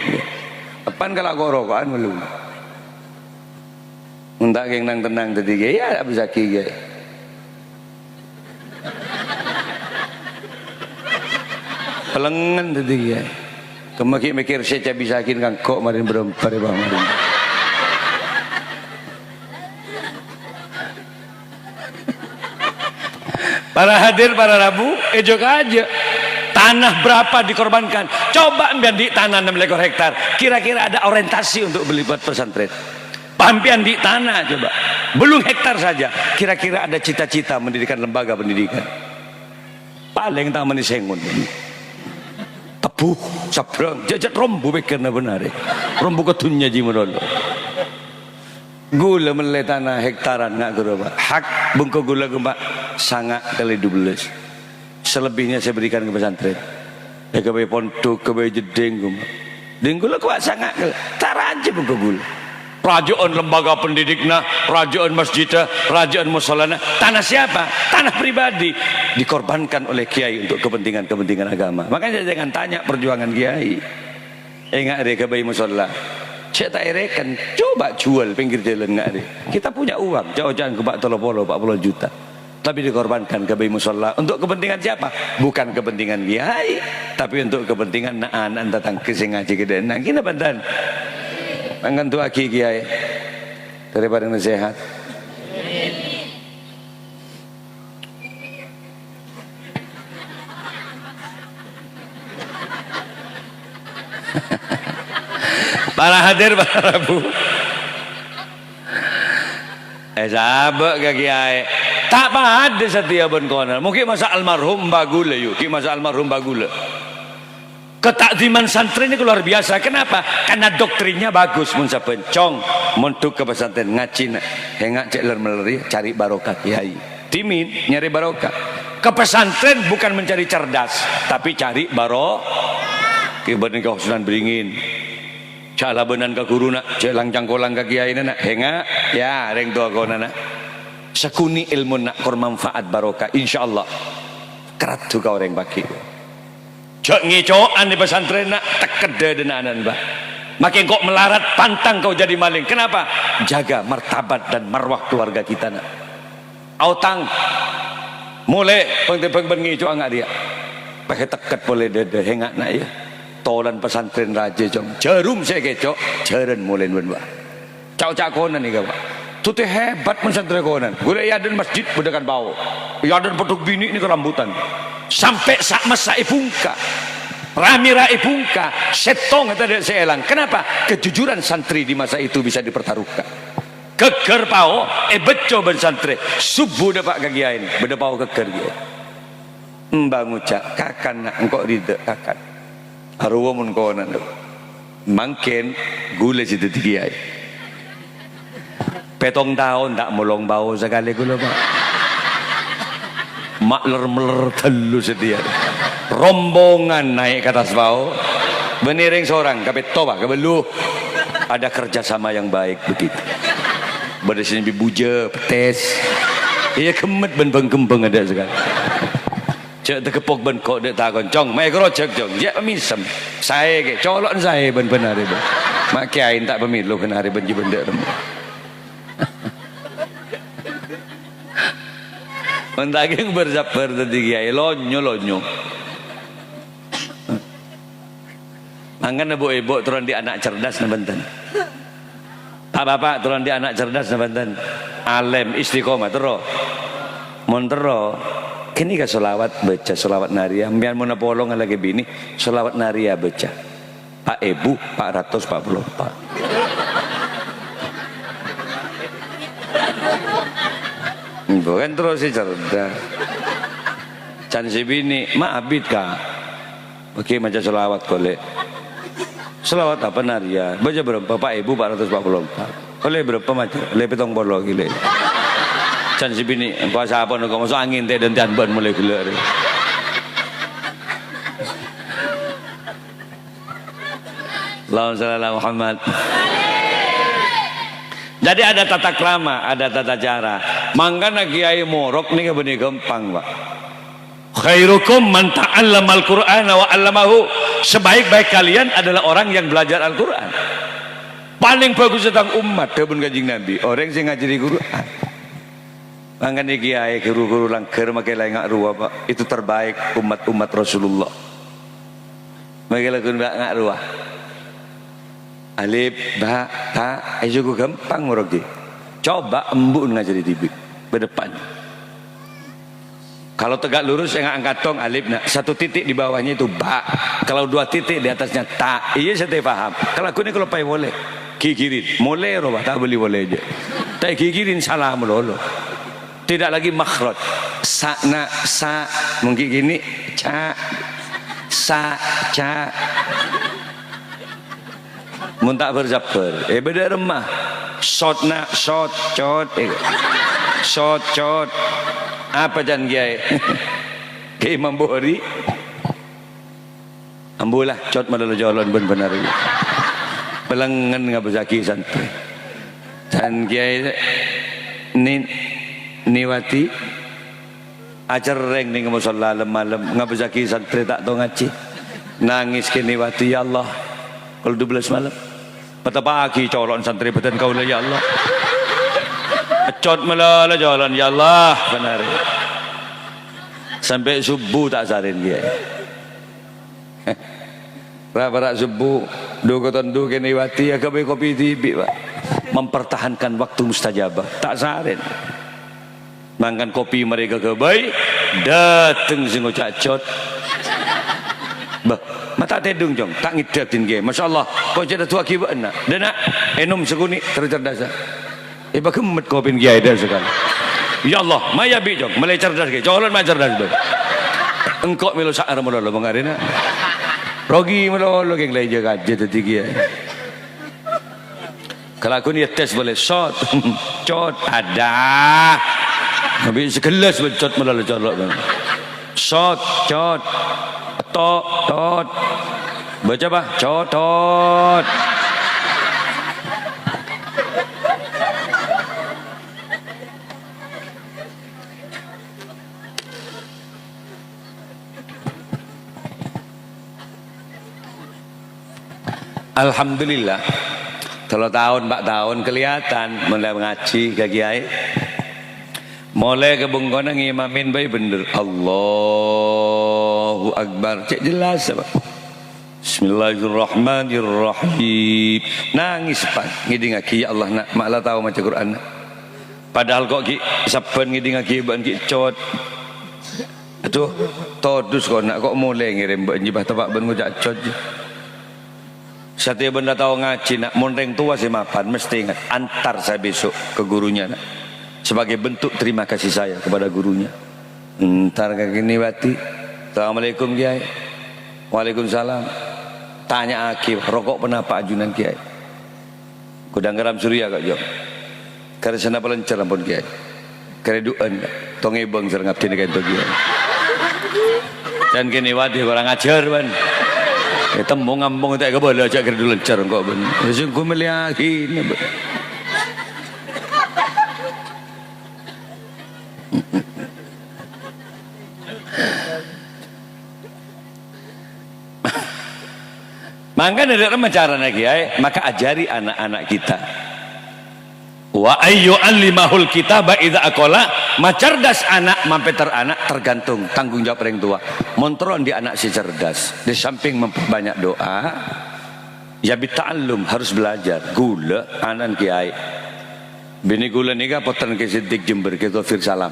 Epan kala ko'-roko'an malu. Mon ta' kèng nang-tennang dhâddhi kiyaè, ya abisaghi kiyaè. Pelengngen dhâddhi kiyaè. Kemma ghi' mèkkèr sè cabisaghi kangko' marèn bârâmpa rè bâ' marèn. Para hadir, para rabu, èjâ kajâ. Tanah berapa dikorbankan? Coba empiyan andi' tanah enam ekor hektar. Kira-kira ada orientasi untuk beli buat pesantren? Pampiyan andi' tanah, coba. Belum hektar saja. Kira-kira ada cita-cita mendirikan lembaga pendidikan? Palèng tamanna sèngon. Tebu, sabrang, jhâ'-jhâ' rombu pèkkèrna bân arè. Rombu ka dhunnya jiyâ malolo. Ghulâ mellè tana hektaran nga' ghuru, Pak. Hak bengko ghulâ, Pak, sanga' kali dua belas. Selebihnya saya berikan ke pesantren. Èghâbây pondhuk, ghâbây jeddhing, ghum. Dhing ghulâ kowa sanga', ta' rajâ bengko ghulâ. Rajâ'ân lembaga pendidikna, rajâ'ân masjidda, rajâ'ân musholana. Tanah siapa? Tanah pribadi. Dikorbankan oleh kiai untuk kepentingan-kepentingan agama. Makanya jangan tanya perjuangan kiai. Enga' rè ghâbây mushola. Cè' ta' èrèken, coba jual pinggir jalan nga' rè. Kita punya uang, ca'-oca'an ghâbây tello polo, pa' polo juta. Tapi dikorbankan ghâbây mushola. Untuk kepentingan siapa? Bukan kepentingan kiai, tapi untuk kepentingan na'-, ana' tatangghâ sè ngajhi ghâdhâ'ânna. Ghi napa bhunten? Mangkana du'aaghi kiai. Dâri parèng sehat. Para hadir, para rabu. Eh, sabâ' ka kiyaè. Ta' padâ satèya bân konèl. Mon ghi' masa' almarhum Bagula, yu. Ghi' masa' almarhum Bagula. Ketakziman santri ini luar biasa. Kenapa? Karena doktrinnya bagus. Mon sabbhân, Cong, mondhuk ka pesantren, ngajhi, na'. Enga' cè' ler-meller, cari barokah kiai. Dhimin nyarè barokah. Ke pesantren bukan mencari cerdas, tapi cari baro-, kibâdhân ka Sunan Beringin. Jhâ' labânan ka ghuruna, jhâ' lang-cangkolang ka kiyaina, na'. Enga', ya, rèng towa kona, na'. Sakoni' èlmona, na', kor manfaat barokah, insyaallah. Karaddhu ka orèng paghi'. Jhâ' ngèco'an è pesantren, na', tekket dâdâna ana', Mbah. Makè engko' malarat, pantang kau jadi maling. Kenapa? Jaga martabat dan marwah keluarga kita, na'. Aotang. Molè, bâng-tèbâng bân ngèco'a nga' rèya. Pèghâ tekket polè dâdâ, hènga' na', yâ. Tolan pesantren rajâ, Cong. Jhârum sè èkèco', jhârân molèn bân, Pak. Ca'-oca' Konan nèka, Pak. Totè hebat mon santrè Konan. Ghulâ è adâ'na masjid bâdâ kan pao. È adâ'na pondhuk binè' nèka rambutan. Sampè' sa'-massa' èbungka. Rame-rame èbungka. Sèttong tadâ' sè èlang. Kenapa? Kejujuran santri di masa itu bisa dipertaruhkan. Ghâgghâr pao èbâcco bân santrè. Subuh dâpa' ka kèyaèna, bâdâ pao ghâgghâr kèyaè. Emba ngoca', "Kakan, Na', engko' ridha, kakan." Arowa mon Konan, dhu. Mangkèn ghulâ sè dhâddhi kèyaè. Pèttong taon ta' molong pao sakalè ghulâ, Pak. Ma' ler-meller tello satèya. Rombongan naè' ka attas pao. Bânnè rèng sorang, kapètto, Pak, kabâllu. Ada kerjasama yang baik begitu. Bâdâ sè nyambi bujâ, pettès. Iyâ, ghemmet bân bâng-kembâng adâ' sakalè. Jhâ' tageppok bân ko' dâ' takon, "Cong, ma' èkarojhâk, Cong?" Jhâ' pamèsem. Saè kè, colo'na saè bân bân arè, bân. Ma' kèyaè ta' pamèlo bân arè bân jhâ' bân dâ' remma. Mon ta' kèng bâr-sabbhâr dhâddhi kèyaè, lonyo-lonyo. Mangkana bu-ibu terro andi' ana' cerdas napa enten? Pak-bapak terro andi' ana' cerdas napa enten? Alèm, istiqomah terro. Mon terro, ghânèka sholawat bâca sholawat nariyah. Sampèyan mon apolong alakè binè, sholawat nariyah bâca. Pa' èbu pa' ratos pa' polo empa'. Bukan terro sè cerdas. Can sè binè, "Ma' abit, Ka'." Bâgi maca sholawat, kolè. Sholawat apa, Nariyah? Bâca bârâmpa? Pa' èbu pa' ratos pa' polo empa'. Ollè bârâmpa maca? Ollè pèttong polo, ghi' lè. Can sè binè, "Engko' sapa nèko? Maso' angèn tè' dântèyan bân molè ghellâ' rè." Allahumma shalli ala Muhammad. Jadi ada tata krama, ada tata cara. Mangkana kèyaè morok nèka bânnè ghâmpang, Pak. "Khairukum man ta'allamal Qur'ana wa 'allamahu." Sebaik-baik kalian adalah orang yang belajar Al-Qur'an. Palèng bhâghus è tang ommat, dhâbuna Kanjeng Nabi, orèng sè ngajhâri Qur'an. Mangkana kèyaè, ghuru-ghuru langghâr makè la ènga' rowa, Pak. Itu terbaik umat-umat Rasulullah. Makè lagghu' nga'-, nga' rowa. Alif, ba, ta, eh, cukup gampang, Rogi. Coba embu'en ngajhâri dhibi'. Bâdâ pan. Kalau tegak lurus, ènga' angkat tong, alif, nah, satu titik di bawahnya itu ba. Kalau dua titik di atasnya ta. Iyâ, sè ta' paham. Kalau ghun kalau pay polè. Ghighhirin. Molè rowa, ta' bâli polè jâ. Ta' ghighhirin, sala malolo. Tidak lagi makhraj. Sa, na, sa. Mungkin gini, ca. Sa, ca. Mon ta' bâr-sabbhâr, eh, bâdâ remma. Sot, na, sot, cot, eh. Sot, cot. Apa can kèyaè? Kèyaè Imam Bukhari. Ambu la, cot malolo jolon bân-bân arè. Pelengngen ngabâssaghi santrè. Can kèyaè ni-, niwati. Acerrèng neng mosolla lem-malem, ngabâssaghi santrè ta' tao ngajhi. Nangès kènè' wadi, "Ya Allah, kol dubellâs malem. Patepa'aghi colo'na santrè bâdân kaulâ, ya Allah. Peccot malolo jolon, ya Allah," bân arè. Sampè' subuh ta' sarèn kèyaè. Ra-para' subuh, dhu-koton dhu kènè' wadi, aghâbây kopi dhibi', Pak. Mempertahankan waktu mustajabah. Ta' sarèn. Mangkana kopi marè kaghâbây, dâteng sè ngoca' cot. Bâh, ma' ta' tèdung, Cong. Ta' ngèdâ din kèyaè. Masya Allah, kok jâ' dâduwâghi bâ'na. Dâ' na', ènom sakonè', terro cerdasa. Èpaghemmet kopina kèyaè dâ' sakalè. Ya Allah, maya bi', Cong. Malè cerdas kèyaè. Colo'na ma' cerdas, bâh. Engko' mèlo sa'ar malolo, bângarèna. Rogi malolo, kèng lajâ kajâ dhâddhi kèyaè. Kalaghun ya tes boleh. Sot, cot, ada. Tapi segelas cot malah colok. Sot, cot, tok, tot. Baca, Bah, cotot. Alhamdulillah, tello taon, empa' taon kelihatan mon la ngajhi ka kiyaè. Molè ka bengkona ngimami bhâi bhendher. Allahu Akbar. Cè' jelas, Pak. Bismillahirrahmanirrahim. Nangès, Pak. Ngèdingngaghi, "Ya Allah, na', ma' la tao maca Qur'an, na'." Padahal kok ghi' sabbhân ngèdingngaghi bâ'na ghi' cot. Aduh, todus kok, na', kok molè ngèrèm bâ'na jiyâ, Pak, teppa' bâ'na ngoca' cot. Satèya bâ'na la tao ngajhi, na', mon rèng towa sè mapan, mesti inget, antar saya besok ke gurunya, na', sebagai bentuk terima kasih saya kepada gurunya. Entar ka kènè' bâdhi. "Assalamualaikum, Kèyaè." "Waalaikumsalam." "Tanya'aghi, roko' ponapa ajunan, Kèyaè?" "Godang Karam Surya, Ka', Jong." "Karè sanapa lancar ampon, Kèyaè?" "Karè du'âna, Ka'. Tong èbâng sareng abdhina ka'dinto, Kèyaè." Can kènè' bâdhi, korang ajhâr, bân. È, temmo ngampong ta' kabâlâ, jhâ' karè du lancar engko', bân. Yâ, sèngko' mellèyaghi, bân. Mangkana dâ' remma carana, Kèyaè, maka ajhâri ana'-ana' kita. "Wa ayyu allimahul kitaba idza aqala," macerdas ana', mampèter ana', tergantung tanggung jawab rèng towa. Mon terro andi' ana' sè cerdas, di samping memperbanyak doa, ya bita'allum, harus belajar. Ghulâ ana'na kèyaè. Binè ghulâ nèka pottrana Kè Siddiq Jember, Kè Dhofir Salam.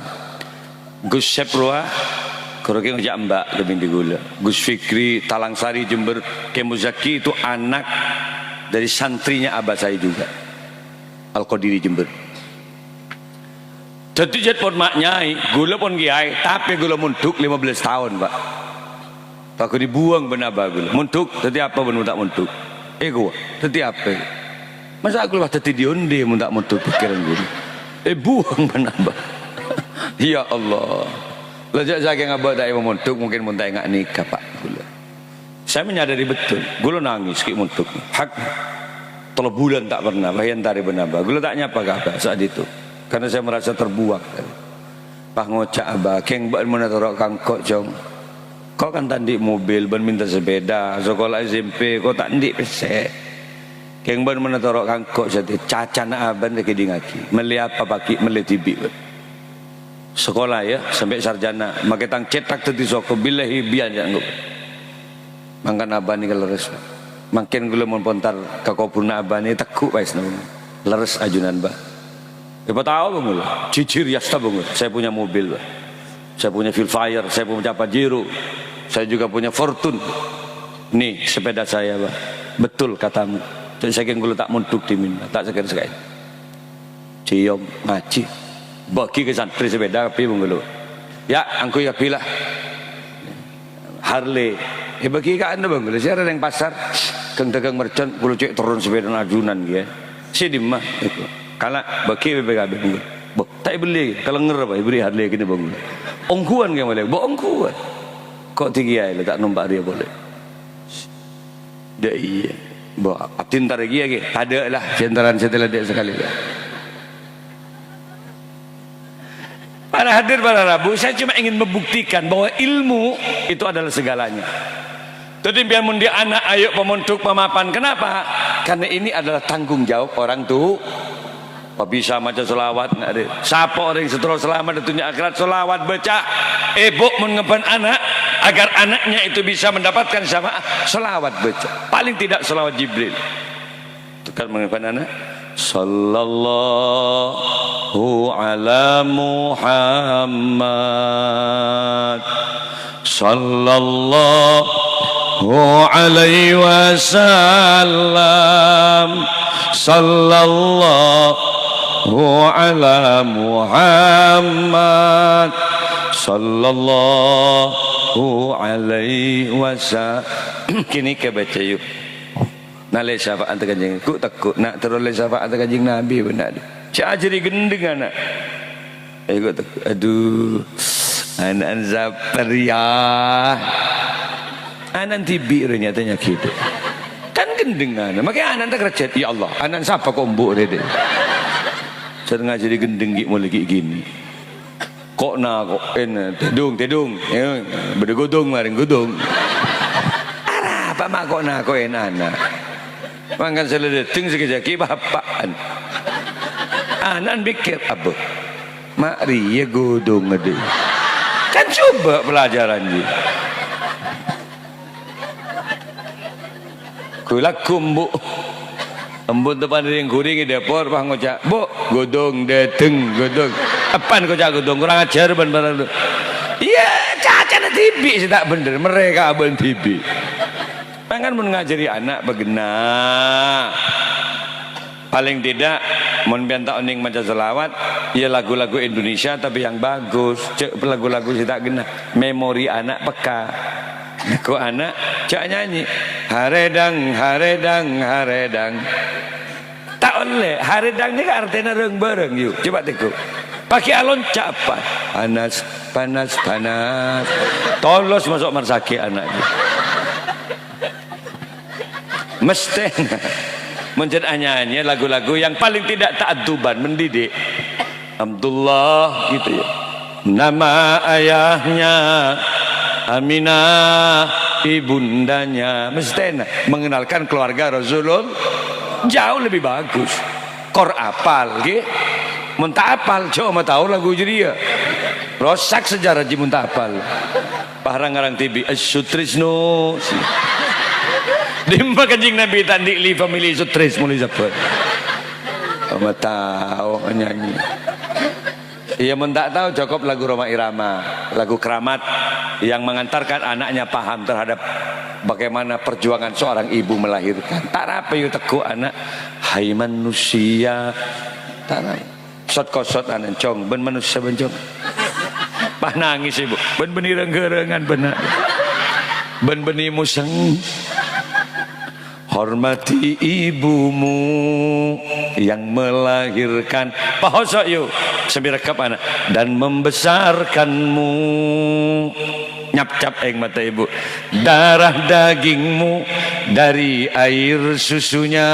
Gus Sep rowa, ghuru kè ngoca' mbak ka binè ghulâ. Gus Fikri, Talangsari Jember, Kè Muzaki itu anak dari santrinya abah saya juga. Al-Qadiri Jember. Dhâddhi jhât pon ma' nyai, ghulâ pon kèyaè, tapè ghulâ mondhuk lima belas taon, Pak. Paggun èbuwâng bân abah ghulâ. "Mondhuk, dhâddhi apa bân mon ta' mondhuk?" "Èkowa, dhâddhi apa?" "Masa' ghulâ pas dhâddhi dhi-ondhi mon ta' mondhuk pèkkèran ghulâ?" Èbuwâng bân abah. Ya Allah. La jhâ' sakèng abah ta' èpamondhuk, mungkin mon ta' enga' nèka, Pak, ghulâ. Saya menyadari betul, ghulâ nangès ghi' mondhuk. Hak tello bulân ta' pernah, pas èentarè bân abah. Ghulâ ta' nyapa ka abah saat itu, karena saya merasa terbuang. Pas ngoca', "Abah, kèng bâ'na mon atoro' ka engko', Cong. Ko' kan ta' andi' mobil bân mènta sepeda, sakola S M P ko' ta' andi' pèssè. Kèng bâ'na mon atoro' ka engko' satèya, cacana abâ'na ta' èkèdingngaghi. Mellè apa paghi', mellè dhibi', bâ'na." Sakola, ya, sampè' sarjana, makè tang cètak dhâddhi soko, billahi biyân ya, engko'. Mangkana abâ'na nèka lerres. Mangkèn ghulâ mon pontar ka kobhurrâ abâ'na, tegghu' paèsna. Lerres ajunan, Bah. Èpatao, Bang, ghulâ. Jhijhir yasta, Bang, ghulâ. Saya punya mobil, Bah. Saya punya Vellfire, saya punya Pajero. Saya juga punya Fortuner. Nih, sepeda saya, Bah. Betul katamu. Cè' sakèng ghulâ ta' mondhuk dhimèn, ta' sakèng-sakèng. Ciom, ngajhi. Bâgi ka santrè sepeda kabbhi, Bang, ghulâ. Ya, angghuy kabbhi la. Harley. Èbâgi ka anu, Bang, ghulâ. Sè arè neng pasar, ghâng-dhâghâng mercon, ghulâ cè' terron sepedana ajunan, ghi, ya. Sè dimma? Èko. Kala', bâgi P P K B, Bang, ghulâ. Bo, ta' èbelli, kalènger apa? Èberri' Harley kènè, Bang, ghulâ. Ongghuwân, ghi, malè. Bo, ongghuwân. Ko' dhikèya la ta' nompa' rèya polè. Dâ' iyâ. Bo, abdhi entar ghi, ya, ghi. Tadâ' la, sè entaran sè tella dâ' sakalè. Para hadir, para rabu, saya cuma ingin membuktikan bahwa ilmu itu adalah segalanya. Dhâddhi, sampèyan mon andi' ana', ayo pamondhuk, pamapan. Kenapa? Karena ini adalah tanggung jawab orang tu-, Apa bisa maca sholawat, na', rè? Sapa orèng sè terro salamet è dhunnya akhèrat? Sholawat bâca. Èbhu mon ngemban ana', agar anaknya itu bisa mendapatkan syafaat, sholawat bâca. Paling tidak sholawat Jibril. Tekan mon ngemban ana'. Sallallahu ala Muhammad. Sallallahu alaihi wasallam. Sallallahu ala Muhammad. Sallallahu alaihi wasallam. Kènè' kabâca, yu. Nalè syafaat Kanjeng, ghu' tegghu', na', terro lè syafaat Kanjeng Nabi, bhender. Jhâ' ajhâri ghendheng, ana'. Ayo, ghu' tegghu'. Adhu, ana'na sapa rèya? Ana'na dhibi' rèya nyatana gitu. Kan ghendheng ana'. Makè ana'na ta' kerjhât, "Ya Allah, ana'na sapa ko' embu' rèya?" Sè ngajhâri ghendheng ghi' molè ghi' ghini. Ko' na-, ko' en, tèdung, tèdung. Eh, bâdâ ghudung, marèng ghudung. Arapa ma' ko' na-, ko' en ana'? Mangkana sè la dâteng sakejjhâ' ghi' bapa'na. Ana'na mèkkèr, "Abbhu, Ma' rèya godhong ghâdhâ. Kan coba pelajaran, ji. Gu-, lagu, Bu'. Embu' tepan ring-guring è dapor, pas ngoca', "Bu', godhong, dhâdheng, godhong." Epan ngoca' godhong, kurang ajar bân para lu. Iyâ, cacana dhibi' sè ta' bhendher, mereka abân dhibi'. Mangkana mon ngajhâri ana' paghenna. Paling tidak, mon pènta onèng maca shalawat, ya lagu-lagu Indonesia tapi yang bagus. Jhâ' lagu-lagu sè ta' ghenna. Memori ana' pekka. Lagu ana', jhâ' nyanyi. Haredang, haredang, haredang. Ta' ollè. Haredang nèka artèna reng-bareng, yu. Coba tèngghu. Paghi' alonca' apa? Panas, panas, panas. Tolos maso' marsakè' ana', yu. Mesthèna. Mon jhâ' anyanyi lagu-lagu yang paling tidak ta'adduban, mendidik. Abdullah, gitu ya. Nama ayahnya Aminah, ibundanya. Mesthèna mengenalkan keluarga Rasulullah jauh lebih bagus. Kor apal, ghi? Mon ta' apal, jhâ' ma' tao lagu jârèya. Rosak sejarah jhi mon ta' apal. Pas rang-ngarang dhibi', "Sutrisno." Dimma Kanjeng Nabi ta' andi' li famili Sutris, molaè sabbhân. Ma' tao nyanyi. Iyâ, mon ta' tao, cukup lagu Rhoma Irama, lagu Keramat yang mengantarkan anaknya paham terhadap bagaimana perjuangan seorang ibu melahirkan. Ta' arapa, yu, tèngghu ana', "Hai manusia." Ta' arapa. Sot-kosot ana', "Cong, bân manossa, bân, Cong." Pas nangès, Ibu. "Bân bânnè reng-ghârengan, bân." "Bân bânnè mosèng." "Hormati ibumu yang melahirkan." Pahoso', yu. Sambi rekkep ana'. "Dan membesarkanmu." Nyapcap aèng mata ibu. "Darah dagingmu dari air susunya,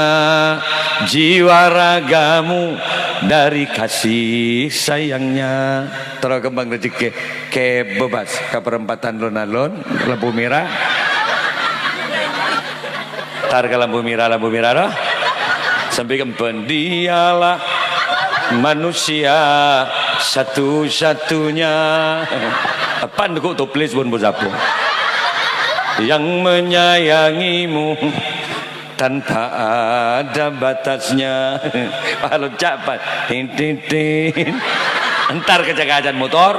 jiwa ragamu dari kasih sayangnya." Terro kembang rejhekkè. Kèbâ pas ka perempatan lon-alon, lampu merah. Tar ka lampu merah, lampu merah, roh. Sambi kembang, "Dialah manusia satu-satunya." Apa nduku toples pon bos apa? "Yang menyayangimu tanpa ada batasnya." Wah, lonca', Pak. Tin, tin, tin. Entar kaca-kacaan motor.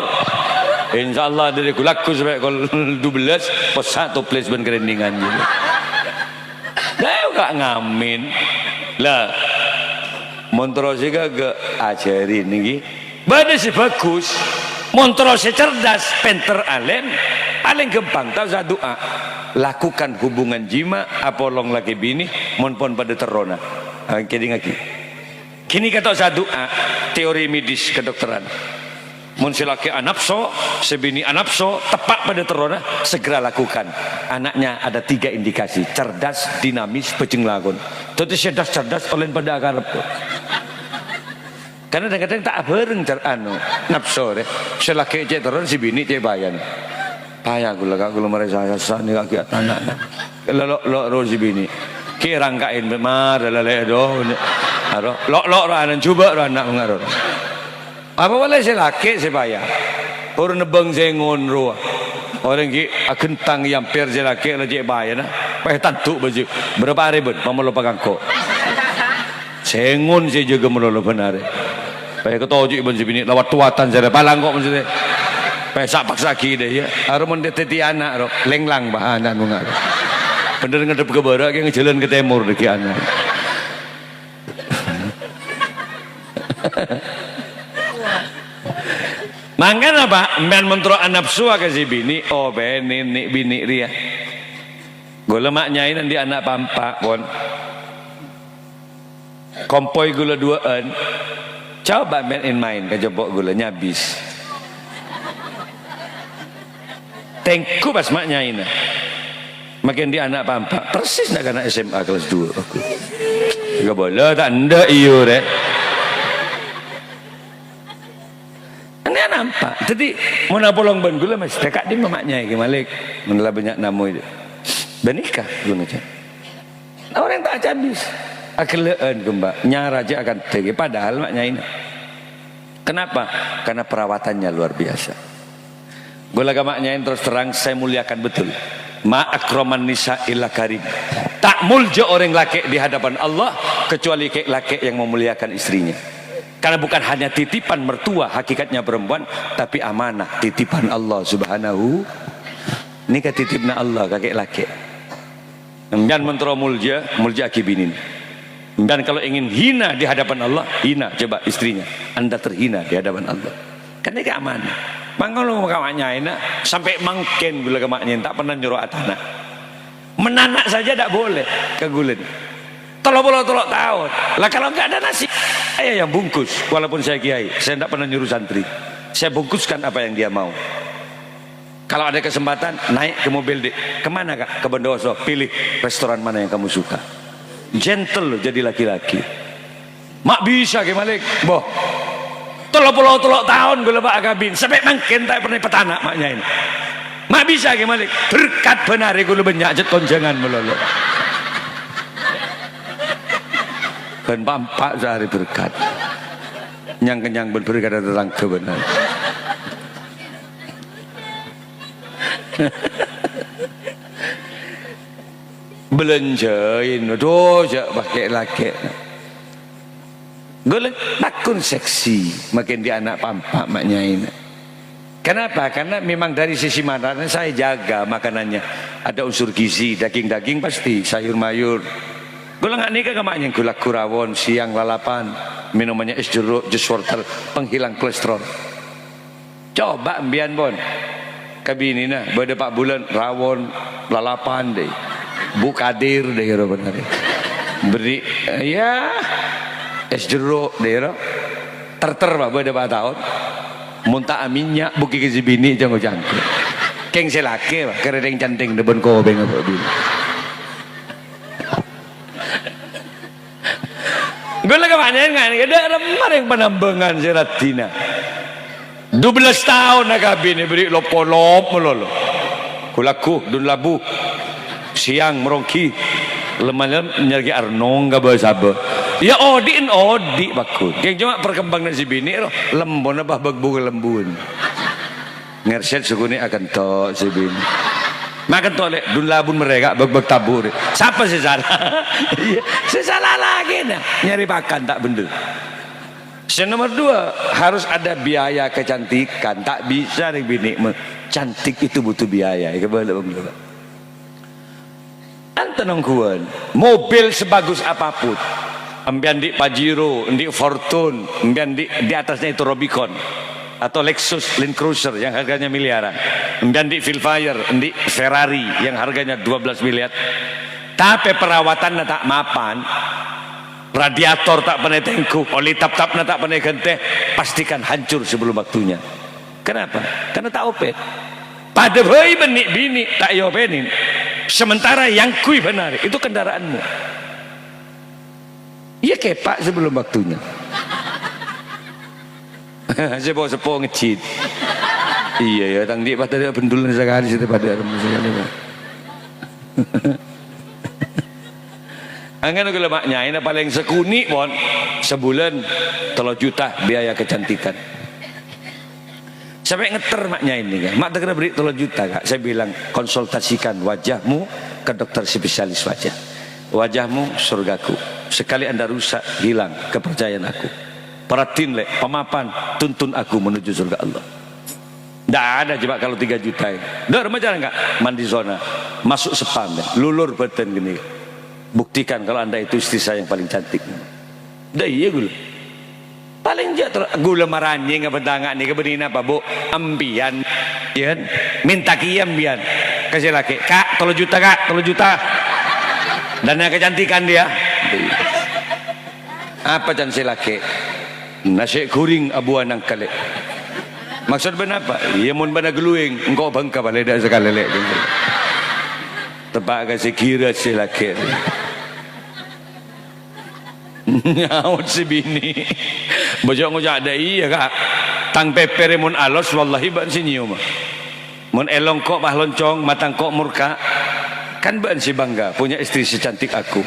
Insyaallah, dari gulaku sampai kol dua belas, pos satu ples ben kerendingan gitu. Lah, kok ngamin. Lah, mon terro sè ghâgâ, ajhâri nèka. Bâdâ sè bhâghus, mon terro sè cerdas, pènter, alèm, palèng ghâmpang, ta' osa du'a. Lakukan hubungan jima' apolong lakè binè, mon pon padâ terrona. Ah, kèdingngaghi. Ghânèka ta' osa du'a, teori medis kedokteran. Mon sè lakè anapso, sè binè anapso, teppa' padâ terrona, segera lakukan. Anaknya ada tiga indikasi, cerdas, dinamis, bhâjheng lakon. Dhâddhi sè cerdas-cerdas ollèna padâ akarep. Karena kadhâng-kadhâng ta' abhâreng car-, anu, napso rè. Sè lakè cè' terron, sè binè cè' bhâjâna. Bhâjâ ghulâ, Ka', ghulâ marè sa-, sasana, Ka', ghi' ana'-ana'. Lo', lo', lo', ro sè binè. Ghi' rangka'è, mara lalè do. Aro, lo', lo', ro ana', jhubâ' ro ana' mangaro. Apa polè sè lakè sè bhâjâ? Ora nebbhâng sèngon rowa. Orèng ghi' aghentang è ampèr sè lakè la cè' bhâjâna. Pè tanto bâjâ. Bârâmpa arè bân? Mamalolo pangangko'. Sèngon sè jâgâ malolo bân arè. Pè katoju' bân sè binè la wat-towatan sè rè palangko' maksudnya. Pè sa'-paksa'aghi dâ' iyâ. Aro mon dhâddhi ana' ro, lènglang bâ ana' nunga ro. Bhendher ngaddhep ka bârâ' kè ngajhâlân ka tèmor dhâggi' ana'. Mangkana, Pak, sampèyan mon terro anapsowa ka sè binè, opènè nè' binè rèya. Ghulâ ma' nyaè andi' ana' pa'-empa', pon. Kompoy ghulâ duwâ'ân. Coba main-main ka compo' ghulâ, nyabis. Tèngghu pas ma' nyaèna. Makè andi' ana' pa'-empa', persis na'-kana' S M A kelas dua. Kabâlâ ta' endâ' iyâ, rè. Andi' ana' empa'. Dhâddhi, mon apolong bân ghulâ, mestè ka'dimma ma' nyaè ghi' Malik. Mon la bânnya' namoy. Bânnè ka, ghulâ ngajhâr. Orèng ta' acabis. Aghellâ'ân ghâmpa, nyarajâ akantè ghi', padahal ma' nyaèna. Kenapa? Karena perawatannya luar biasa. Ghulâ ka ma' nya'en terus terang, saya muliakan betul. "Ma akraman nisa illa karim." Ta' molja orèng lakè' di hadapan Allah kecuali kè-, lakè' yang memuliakan istrinya. Karena bukan hanya titipan mertua, hakikatnya perempuan, tapi amanah, titipan Allah Subhanahu. Nèka titipna Allah ka kè-, lakè'. Sampèyan mon terro molja, molja'aghi binèna. Sampèyan kalau ingin hina di hadapan Allah, hina coba istrinya. Anda terhina di hadapan Allah. Kan nèka amanah. Mangkana ghulâ ka ma' nya'en, sampè' mangkèn ghulâ ka ma' nya'en ta' pernah nyoro atana'. Menana' saja ta' boleh ka ghulâ. Tello polo tello taon. Lah, kalau nggak ada nasi, saya yang bungkus. Walaupun saya kiai, saya ndak pernah nyuruh santri. Saya bungkuskan apa yang dia mau. Kalau ada kesempatan, naik ke mobil, "Dik." "Kemana, Kak?" "Ke Bondowoso." "Pilih restoran mana yang kamu suka." Gentle loh, jadi laki-laki. "Ma' bisa, Kè Malik?" "Boh. Tello polo tello taon ghulâ bâ' akabin. Sampè' mangkèn ta' pernah èpatana' ma' nya'en. Ma' bisa, Kè Malik?" "Berkat bân arè ghulâ bânnya' jhât konjhângan malolo." Bân pa'-empa' saarè berkat. Nyang-kennyang bân berkat tatangghâ bân. Bâlânjhâi, adu, jhâ' pakè lakè'. Ghulâ pagghun seksi, mangkèn andi' ana' pa'-empa' ma' nya'en. Kenapa? Karena memang dari sisi makanan saya jaga makanannya. Ada unsur gizi, daging-daging pasti, sayur mayur. Ghulâ nga' nèka ka ma' nya'en ghulâ rawon, siang lalapan, minumannya es jeruk, jus wortel, penghilang kolesterol. Coba sampèyan, pon. Ka binèna, bâdâ pa' bulân, rawon, lalapan, dâi. Bu Kadir, dâi, ro bhender. Bâri', ya, es jeruk, dâi, ro. Ter-ter, Pak, bâdâ pa' taon. Mon ta' amènnya', bu ghi' sè binè' jhâng-jhâng. Kèng sè lakè, Pak, kèrèng cantèng dâbân kobèng, Pak, binè. Ghulâ ka ma' nya'en, nga' nèka dâ' remma rèng panambângan sè raddhinna. Dubellâs taon akabin èbâri' lop-kolop malolo. Ghu-lagghu, dun-labu. Siang maronggi. Lem-malem nyarè'aghi arnong ka bâ-sabâ. Ya odi'en odi' pagghun. Kèng coma perkembangan sè binè' ro, lembuna pas bâk-bâk lembun. Ngèrsèt sè ghu nè' akento' sè binè'. Ma' kento' lè', dun-labun marè ka' bâk-bâk tabu' rè. Sapa sè sala? Iyâ, sè sala lakèna. Nyarè pakan ta' bhendher. Sè nomor dua, harus ada biaya kecantikan. Ta' bisa rèng binè' me-, cantik itu butuh biaya. Èkabâlâ bhender. Enten ongghuwân, mobil sebagus apapun. Empèyan andi' Pajero, andi' Fortuner, empèyan andi', di atasnya itu Rubicon atau Lexus Land Cruiser yang harganya miliaran. Empèyan andi' Vellfire, andi' Ferrari yang harganya dua belas miliar. Tapè perawatanna ta' mapan, radiator ta' pernah ètengghu, oli tap-tapna ta' pernah èghântè, pastikan hancur sebelum waktunya. Kenapa? Karena ta' opet. Padâ bhâi bânnè binè' ta' èopènè. Sementara yang ghuy bhender itu kendaraanmu. Iyâ, kèpa' sebelum waktunya. Sepo-sepo ngejjhit. Iyâ, ya, tang dhi' padâ bendul sakalè, sè padâ remma sakalè, Pak. Angèn ghulâ ma' nya'èna palèng sakonè', pon. Sabulân tello juta biaya kecantikan. Sampè' ngetter ma' nya'èn nèka. Ma' ta' kèra bâri' tello juta, Kak. Saya bilang, konsultasikan wajahmu ke dokter spesialis wajah. Wajahmu surgaku. Sekali Anda rusak, hilang kepercayaan aku. Paraddhin, lè', pamapan, tuntun aku menuju surga Allah. Ndak ada coba kalau tiga juta ini. Dâ' remma carana, Kak? Mandi zona. Masuk spam, ya. Lulur bhâdhân ghânèka. Buktikan kalau Anda itu istri saya yang paling cantik. Dâ' iyâ ghulâ. Palèng jhâ' terro, ghulâ maranyèng abâ' tanga' nèka bânnè napa, Bu? Empèyan, iyâ kan? Mènta kèya empèyan. Ka sè lakè', "Kak, tello juta, Kak, tello juta. Dana kecantikan dia." Apa can sè lakè'? "Nasè' ghuring abuwâ nangka, lè'." "Maksod bâ'na apa?" "Iyâ, mon bâ'na ghlowing, engko' bângka palè dâ' sakalè, lè'." Teppa' ka sè ghirâ sè lakè'. Nyaot sè binè'. Bâjâ ngoca', "Dâ' iyâ, Kak. Tang pèpèrrè mon alos, wallahi bâ'na sè nyèyoma. Mon èlongko' pas loncong, mata engko' morka, kan bâ'na sè bangga punya istri secantik aku.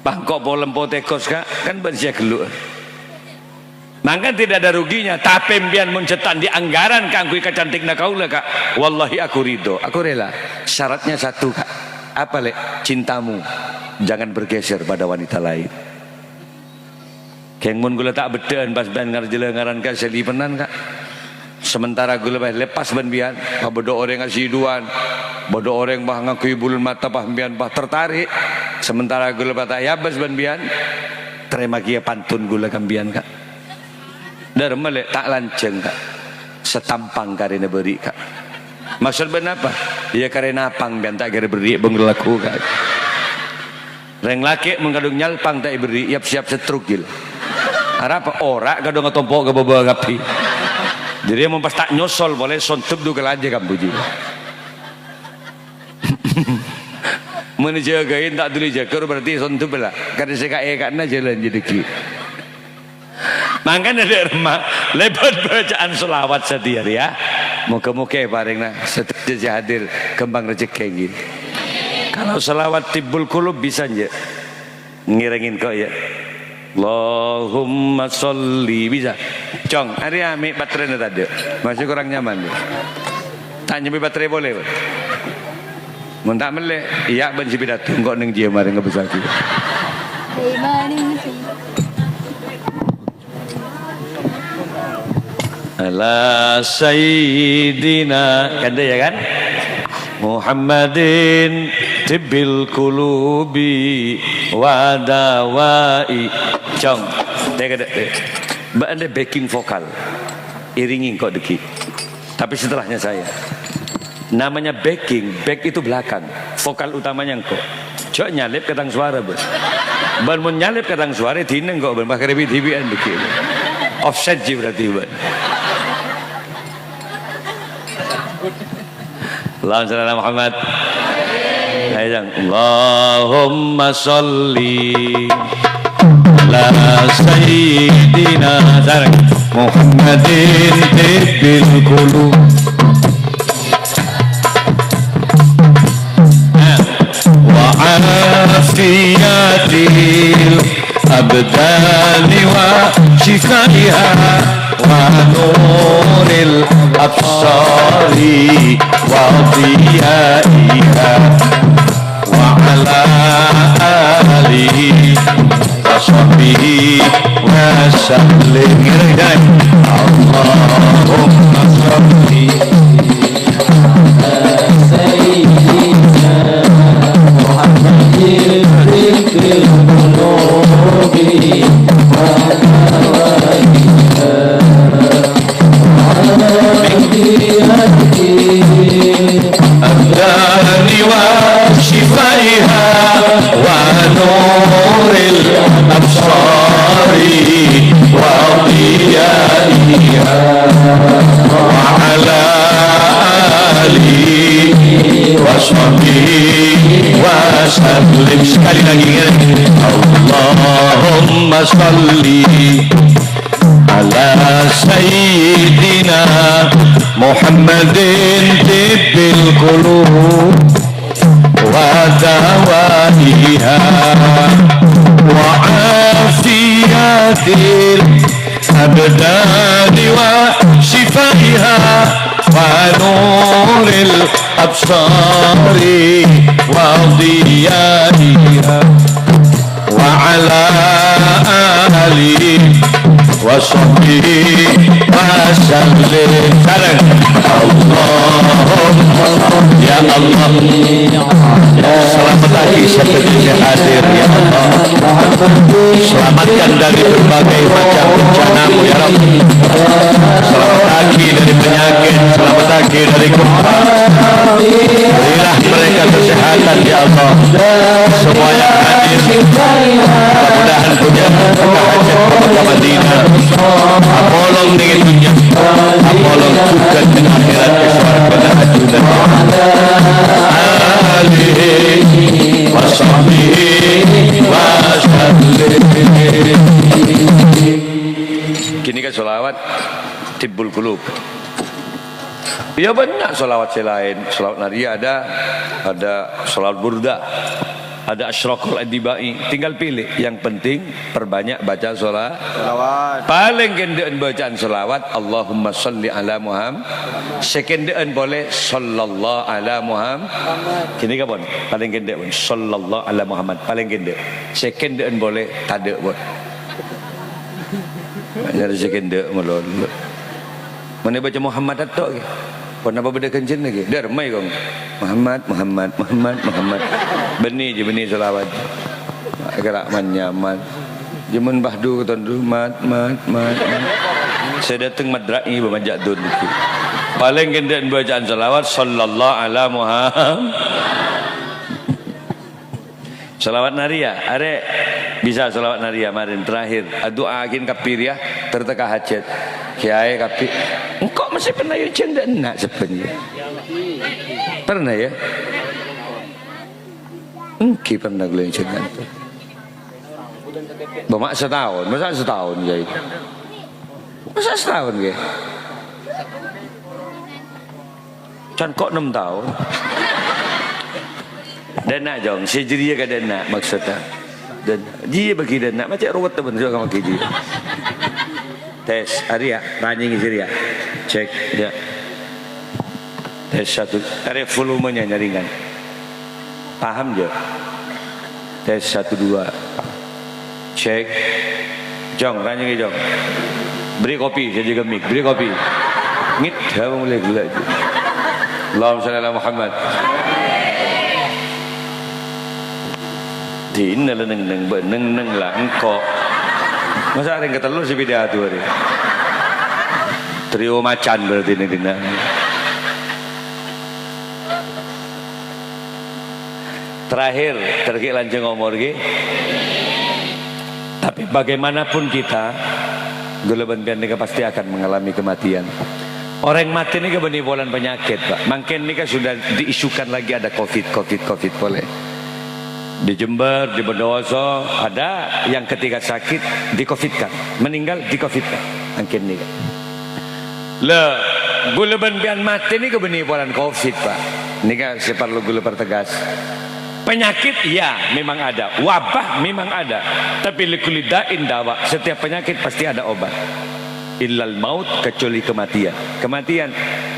Pas engko' polem potèkos, Kak, kan bâ'na sè agellu'â." Mangkana tidak ada ruginya, tapè sampèyan mon jhâ' ta' anḍi' anggaran kaangghuy kacantikna kaulâ, Ka', wallahi aku ridho, aku rela. Syaratnya satu, Ka'. Apa, Lè'? Cintamu. Jangan bergeser pada wanita lain. Kèng mon ghulâ ta' bheddhâ'ân pas sampèyan ngarjhâlâ ngaran Ka' Salipenan, Ka'. Sementara ghulâ pas lèpas bân sampèyan, pas bâḍâ orèng asiḍuwân, bâḍâ orèng pas ngangghuy bulân mata pas sampèyan pas tertarik. Sementara ghulâ pas ta' èabâs bân sampèyan, tarèma kèya pantun ghulâ ka sampèyan, Ka'. Ḍâremma, Lè', ta' lanjhâng, Ka'. Satampang karèna bâri', Ka'. Maksod bâ'na apa? Iyâ, karèna apang, bân ta' kèra bâri' bân lako, Ka'. Rèng lakè' mon kaḍhâng nyalpang ta' èbâri', yap-siyap stroke, ghi. Arapa? Ora' kaḍhâng atompo' ka bâbâ kabbhi. Jadi, mon pas ta' nyosol polè, sondup ḍu kalajâ kambuji. Mon èjâgâi ta' ḍuli jâgâ, berarti sondup la. Karè sè ka-, è ka'enna jhâlân jâ' ḍâggi'. Mangkana ḍâremma, lèbât bâcaan sholawat satèya rèya. Moghâ-moghâ èparèngana sadhâjâ sè hadir ghâmpang rejhekkè, ghi. Kalau sholawat tibbul qulub bisa, jâ'? Ngèrèngè engko', yâ. Allahumma sholli, bisa. Cong, arèya mè' baterena taḍâ'. Masih kurang nyaman, yâ. Ta' nyambi baterai polè, Pak. Mon ta' mellè, iyâ bân sè pidato engko' neng jiyâ marè ngabâssaghi. Ala sayyidina, kan, yâ kan? Muhammadin tibbil qulubi wa dawai. Cong, tèkè, tèkè. Bâ'na backing vokal. Iringi engko' ḍâggi'. Tapi setelahnya saya. Namanya backing, back itu belakang. Vokal utamanya engko'. Jhâ' nyalip ka tang sowara, bân. Bân mon nyalip ka tang sowara, dinèng engko', bân. Pas karè bi-, dhibi'ân ḍâggi'. Offset jiyâ berarti, bân. Allahumma sholli ala Muhammad. Ayo, Jang. Allahumma sholli ala sayyidina, sareng, Muhammadin tibbil qulub. Wa afiyatil abdani wa shifaiha wa nuril absari wa diyaiha. Wa ala alihi wa sahbihi wa sallim. Allahumma shalli ala sayyidina Muhammadin tibbil qulubi wa dawaiha. Abdani wa shifaiha wa nuril absari wa diyaiha wa ala alihi wa sahbihi wa sallim. Sekali lagi, ya. Allahumma shalli ala sayyidina Muhammadin tibbil qulub wa dawaiha wa afiyatil abdani wa shifaiha wa nuril absari wa diyaiha. Wa ala alihi wa sahbihi wa sallim. Sareng. Allahumma, ya Allah, selamat lagi seterusnya hadir, ya Allah. Selamatkan dari berbagai macam bencana-Mu, ya Rabb. Selamat lagi dari penyakit, selamat lagi dari gempa. Berilah mereka kesehatan, ya Allah. Semua yang hadir, mudah-mudahan punya hajat ke Mekah Madinah. Apolong neng dunya, apolong jhughân neng akhirat, ke swarga ajunan. Alihi wa sahbihi wa sallim. Kènè' kan sholawat tibbul qulub. Ya, bânnya' sholawat sè laèn. Sholawat Nariyah ada, ada sholawat Burdah. Ada asyraqul adibai, tinggal pilih. Yang penting perbanyak baca shola-, Sholawat. Paling kendhâ'ân bacaan sholawat, Allahumma sholli ala Muhammad. Sè kendhâ'ân polè, sallallahu ala Muhammad. Ghânèka pon, paling kendhâ' pon, sallallahu ala Muhammad, paling kendhâ'. Sè kendhâ'ân polè, tadâ' pon. Bânnè sè kendhâ' malolo. Mon èbâca Muhammad atto' ghi. Ponapa bâdâ ghânjhârânna ghi? Dârma, kong. Muhammad, Muhammad, Muhammad, Muhammad. Bânnè jiyâ, bânnè sholawat. Kèra man-nyaman. Jiyâ mon bahdu katon du, mat, mat, mat, mat. Sè dâteng madra'i bâ manjâ' dun ghi. Paling kendhâ'ân bacaan sholawat, sallallahu ala Muhammad. Sholawat nariyah, arè' bisa sholawat nariyah marèn terakhir. Adu'aaghin kabbhi rèya, terteka hajat. Kèyaè kabbhi. Engko' mesti pernah yâ jhâng dâ' enna' sabbhân yâ. Pernah yâ? Èngghi pernah ghulâ jhâng ghânto. Bâ ma' sataon, masa' sataon, Kèyaè? Masa' sataon, Kèyaè? Can ko' nem taon. Dâ' enna', Jong. Sè jârèya ka dâ' enna' maksodda. Dâ' enna'. Jiyâ bâgi dâ' enna'. Ma' cè' rowet, teman. Jiyâ ka bâgi jiyâ. Tes. Arèya. Ranyèngè jârèya. Cek. Yâ. Tes satu. Arèya volumenya nyaringan. Paham, jâ? Tes satu, dua. Cek. Jong, ranyèngè, Jong. Bâri' kopi, sè jâgâ mik. Bâri' kopi. Ngèdhâ molaè ghellâ'. Allahumma shalli ala Muhammad. Dinna la neng-neng, bâ' neng-neng la engko'. Masa' orèng katello sè pidato arè? Trio macan berarti neng dinna. Terakhir, terghi lanjhâng omor, ghi. Tapi bagaimanapun kita, ghulâ bân panèka pasti akan mengalami kematian. Orèng matè nèka bânnè polana panyakèt, Pak. Mangkèn nèka sudah diisukan lagi ada covid, covid, covid polè. Di Jember, di Bondowoso, ada yang ketika sakit, di-covidkan. Meninggal, di-covidkan. Mangkèn nèka. La, ghulâ bân panèka matè nèka bânnè polana covid, Pak. Nèka sè parlo ghulâ pertegas. Penyakit, ya, memang ada. Wabah memang ada. Tapi likulli da'in dawa. Setiap penyakit pasti ada obat. Illal maut, kecuali kematian. Kematian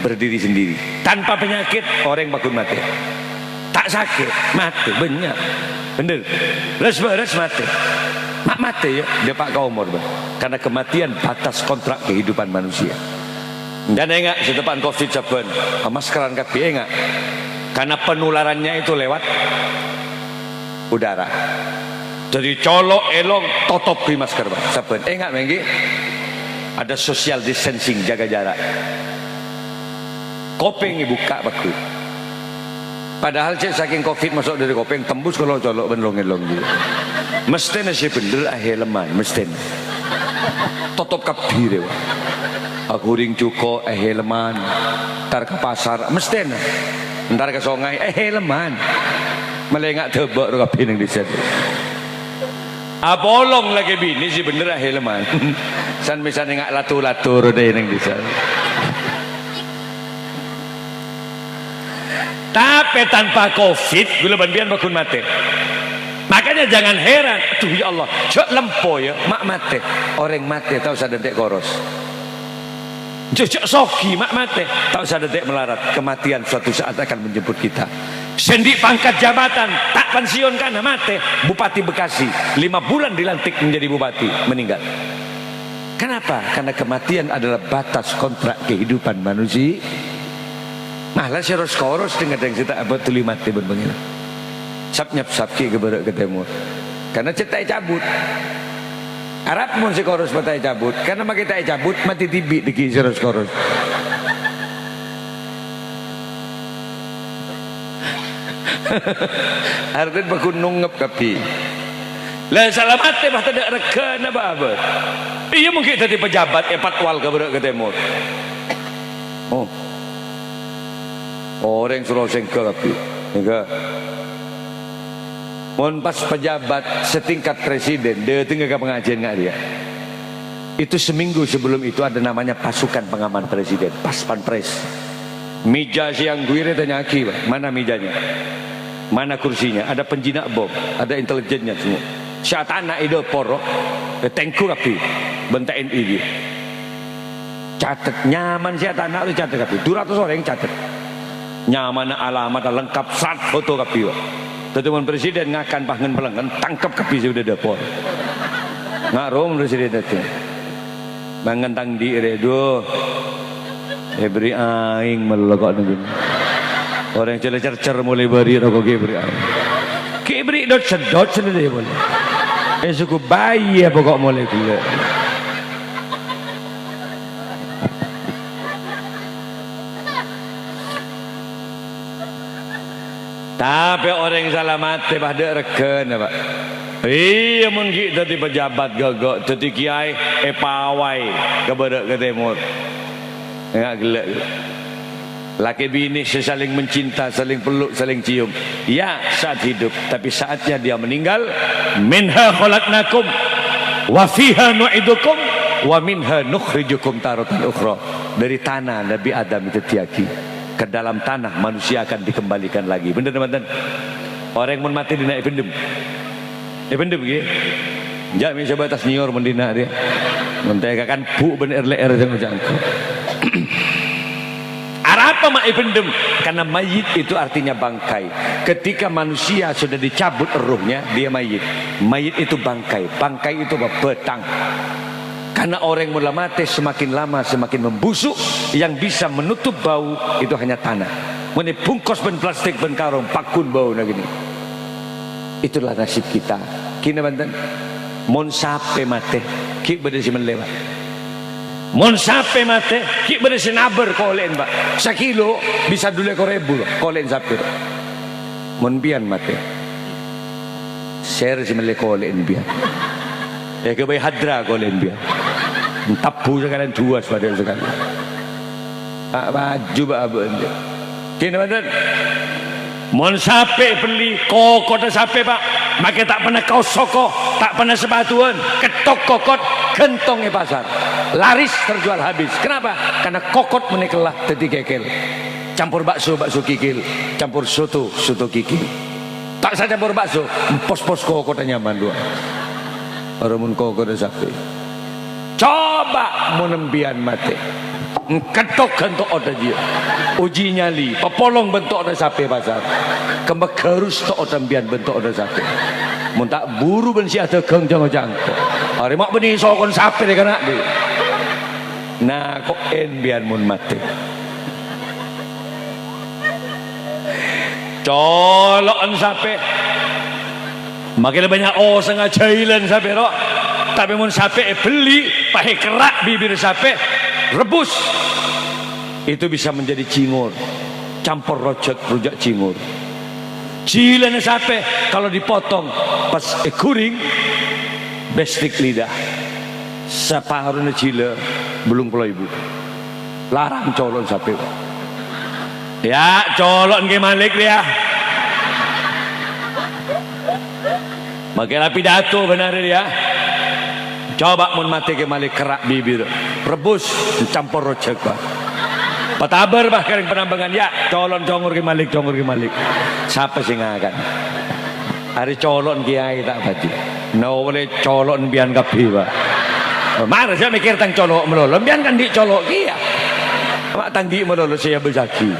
berdiri sendiri. Tanpa penyakit, orèng pagghun matè. Ta' sakè', matè, bânnya'. Bhender. Res-bâres matè. Ma' matè, yâ, dâpa' ka omor, bâ. Karena kematian batas kontrak kehidupan manusia. Jhân enga', sè teppa'an covid sabbhân, maskeran kabbhi, enga'. Karena penularannya itu lewat udara. Jadi, colo', èlong, totop bi' masker, Pak. Sabbhân. Enga', mènggi. Ada social distancing, jaga jarak. Kopèng èbukka' pagghun. Padahal cè' sakèng covid maso' dâri kopèng, tembus ka lo'-colo' bân long-èlong jiyâ. Mesthèna sè bhender ahèleman, mesthèna. Totop kabbhi rèya. Aghuri jhuko' ahèleman. Entar ka pasar, mesthèna. Entar ka songay, ahèleman. Malènga' dâbâ ro kabbhi neng dissa. Apolong lakè binè sè bhender ahèleman. San-mèsan enga' lato-lato ro dâ' neng dissa. Tapè tanpa covid, ghulâ bân panèka pagghun matè. Makanya jangan heran, "Aduh, ya Allah, jhâ' lempo, yâ, ma' matè." Orèng matè ta' osa dântè' koros. Jhâ', jhâ' soghi, ma' matè, ta' osa dântè' malarat. Kematian suatu saat akan menjemput kita. Sè andi' pangkat jabatan, ta' pensiun kana matè. Bupati Bekasi, lima bulan dilantik menjadi bupati, meninggal. Kenapa? Karena kematian adalah batas kontrak kehidupan manusia. Malah sè ros-koros dhing-kadhing sè ta' abâ' dhuli matè bân Pangèran. Sap-nyapsap ghi' ka bârâ' ka tèmor. Karena cè' ta' ècabut. Arapa mon sè koros pas ta' ècabut? Karena makè ta' ècabut, matè dhibi' dhâggi' sè ros-koros. Artèna pagghun nongngep kabbhi. La, sala matè pas tadâ' règhâna bâ-abâ. Iyâ, mon ghi' dhâddhi pejabat è Patwal ka bârâ' ka tèmor. Oh. Orèng soro sèngghâ kabbhi. Sèngghâ. Mon pas pejabat setingkat presiden, dâtengnga ka pangajiân nga' rèya. Itu seminggu sebelum itu ada namanya pasukan pengaman presiden, pas pampres. Mèja sè èangghuy rèya tanya'aghi, "Mana mejanya?" Mana kursinya? Ada penjinak bom, ada intelijennya semua. Sè atana' è dâpor, ètengghu kabbhi bân T N I dia. Catet, nyaman sè atana' rowa catet kabbhi. Du ratos orèng catet. Nyamanna, alamat lengkap, srat foto kabbhi, Pak. Dhâddhi mon presiden ngakan pangan pelengen, tangkep kabbhi sè bâdâ dâpor. Nga' rowa mon presiden dhâddhi. Mangan tang di' rè, duh. Èberri' aèng mello kok nèngghu. Orèng cèlè cercer molaè bâri' roko' ghi' èberri' aèng. Ghi' èberri' dot-seddot sè dhâddhi polè. È, suku bâi apa kok molaè ghellâ'. Tapè orèng sala matè, Pak, dâ' règhâna, Pak. Iyâ, mon ghi' dhâddhi pejabat ghâgâ, dhâddhi kiyaè, èpawai ka bârâ' ka tèmor. Enga' ghellâ'. Lakè binè sè saling mencinta, saling peluk, saling cium. Ya, saat hidup, tapi saatnya dia meninggal, "Minha khalaqnakum, wa fiha nu'idukum, wa minha nukhrijukum taratan ukhra." Dari tanah Nabi Adam èdhâddhiyâghi. Ke dalam tanah manusia akan dikembalikan lagi. Bhender napa bhunten? Orèng mon matè dinna' èpèndem. Èpèndem, ghi? Jhâ' mè' sè bâ' tas nyior mon dinna' rèya. Mon tèka kan bu' bân er-le'er sè ngoca' engko'. Arapa ma' èpèndem? Karena mayit itu artinya bangkai. Ketika manusia sudah dicabut ruhnya, dia mayit. Mayit itu bangkai. Bangkai itu apa? Bâthang. Karena orèng mon la matè semakin lama semakin membusuk, yang bisa menutup bau itu hanya tanah. Mon èbungkos bân plastik bân karung, pagghun bauna ghânèka. Itulah nasib kita. Ghi napa bhunten? Mon sapè matè, ghi' bâdâ sè mellè, Pak. Mon sapè matè, ghi' bâdâ sè nabâr kolè'en, Pak. Sakilo bisa du lèko' èbu, kolè'en sapè, Pak. Mon empèyan matè, sèra sè mellè kolè'en empèyan. Èghâbây hadra kolè'en empèyan. Entabbu sakalèyan duwas padâ sakalèyan. A-, paju, Pak, abâ' ente. Ghi napa bhunten? Mon sapè bellè, kokotta sapè, Pak. Makè ta' pernah kaos soko, ta' pernah sapatuwân, kettok kokot, ghântong è pasar. Laris terjual habis. Kenapa? Karena kokot menèka la dhâddhi kèkèl. Campor bakso, bakso kikil. Campor soto, soto kikil. Ta' osa campor bakso, pos-pos kokotta nyaman rowa. Ora mon kokotta sapè. Coba mon empèyan matè. Kettok ghântong otta jiyâ. Uji nyali, papolong bân to'na sapè pasar. Kemma gharus to'na empèyan bân to'na sapè. Mon ta' buru bân sè adhâghâng jâng-ojâng. Arè ma' bânnè sokon sapè rè kana' dhi. Nako'è empèyan mon matè. Colo'en sapè. Makè la bânnya' osèngnga jhâilân sapè, ro. Tapè mon sapè èbellè, pas èkerra' bibirra sapè, rebbhus. Itu bisa menjadi cingur. Campor rojhâk, rujhâk cingur. Jhilâna sapè, kalau dipotong, pas èghuring, bestik lidah. Saparona jhilâ, bâllung polo èbu. Larang colo'en sapè. Ya, colo'en Kè Malik rèya. Makè la pidato bân arè rèya. Coba mon matè Kè Malik kerra' bibir, rebbhus, campor rojhâk, Pak. Patabâr, Pak, ka rèng panambangan, ya, colo'en congor Kè Malik, congor Kè Malik. Sapa sè ngakan? Arè colo'en kiyaè ta' bâdhi. Napa polè colo'en empèyan kabbhi, Pak. Mara sè mèkkèr tang colo' malolo, empèyan kan andi' colo' kèya. Ma' tang andi' malolo sè èabâsaghi.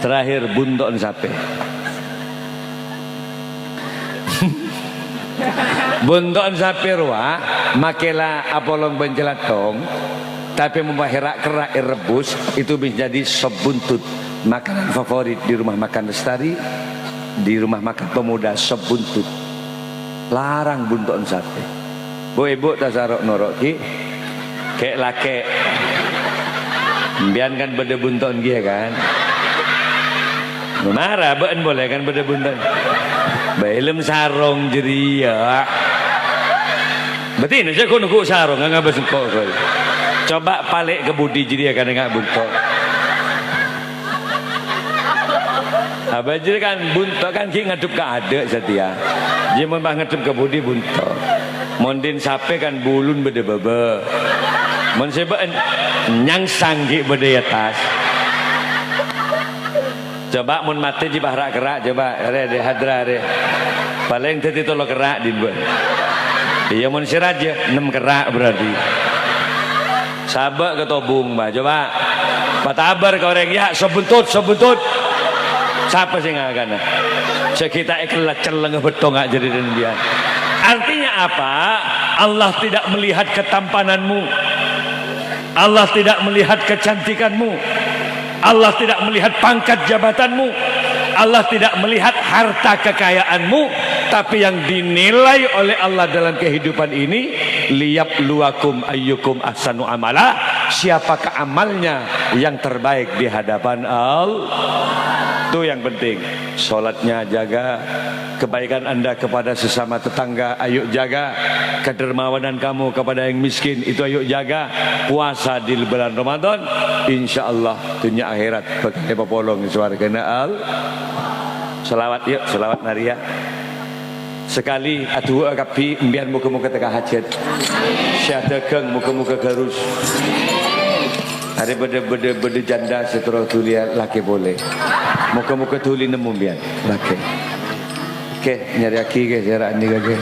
Terakhir, bunto'en sapè. Bunto'en sapè rowa, makè la apolong bân calathong, tapè mon pas èra'-kerra' èrebbhus, itu bisa jadi sop buntut, makanan favorit di rumah makan Lestari, di rumah makan pemuda, sop buntut. Larang bunto'en sapè. Bu'-èbu' ta' saro' noro', Ki? Kè'-lakè'. Empèyan kan bâdâ bunto'en kèya, kan? Mara bâ'en polè kan bâdâ bunto'en. Bâ, è dâlem sarong jârèya. Bâtèna sè ghu'-nèghu' sarong, ngabâs engko' koy. Coba palè' ka budi jârèya kan enga' bunto'. Abâ' jârèya kan bunto' kan ghi' ngaddhep ka adâ' satèya. Jâ' mon pas ngaddhep ka budi bunto'. Mon dhin sapè kan bulun bâdâ bâbâ. Mon sè bâ'en nyangsang ghi' bâdâ è attas. Coba mon matè jiyâ bâ' ra'-kerra', coba, rè, di hadra, rè. Palèng dhâddhi tello kerra' din, bâ'en. Iyâ, mon sè rajâ, ennem kerra' berarti. Sabâ' ka tobung, bâ, coba. Patabâr ka orèng, "Yâ, sobuntut, sobuntut." Sapa sè ngakana? Sè ghi' ta' èkella cellèngnga bâtto nga' jârèya dâ' iyâ. Artinya apa? Allah tidak melihat ketampananmu. Allah tidak melihat kecantikanmu. Allah tidak melihat pangkat jabatanmu. Allah tidak melihat harta kekayaanmu. Tapi yang dinilai oleh Allah dalam kehidupan ini, "Liyabluwakum ayyukum ahsanu amala." Siapakah amalnya yang terbaik di hadapan Allah? Itu yang penting. Sholatnya jaga, kebaikan Anda kepada sesama tetangga, ayo jaga. Kedermawanan kamu kepada yang miskin, itu ayo jaga. Puasa di bulan Ramadan, insya Allah dunya akhirat bhâkal èpapolong swargana Allah. Shalawat, yuk, shalawat, mari, ya. Sakali adu'a kabbhi, empèyan moga-moga tekka hajat. Sè adhâghâng moga-moga gharus. Arè bâdâ, bâdâ, bâdâ janda sè terro dhuli lakè polè. Moga-moga dhuli nemmo empèyan lakè. Oke, nyarèyaghi, oke, sè ra' nèka, oke.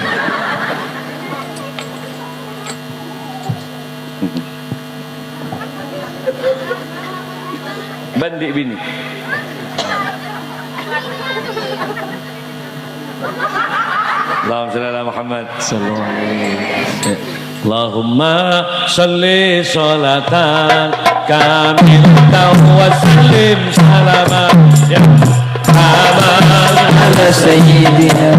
Bân dhi' binè. Allahumma shalli ala Muhammad. Sallallahu alaihi wasallam. Allahumma shalli sholatan kamilatan wa sallim salaman. Ya. Ala sayyidina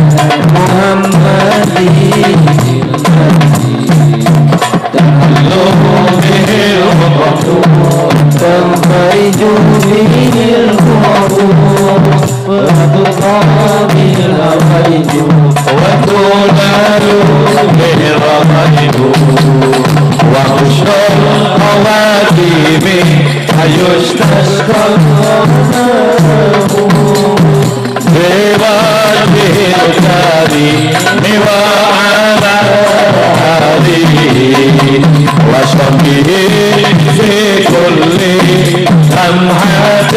Muhammadin. تحلو به العقد وتنفرج به الكرب وتقضى به الحوائج وتنال به الرغائب وحسن الخواتيم ويستسقى الغمام. بوجهه الكريم وعلى آله وصحبه في كل لمحة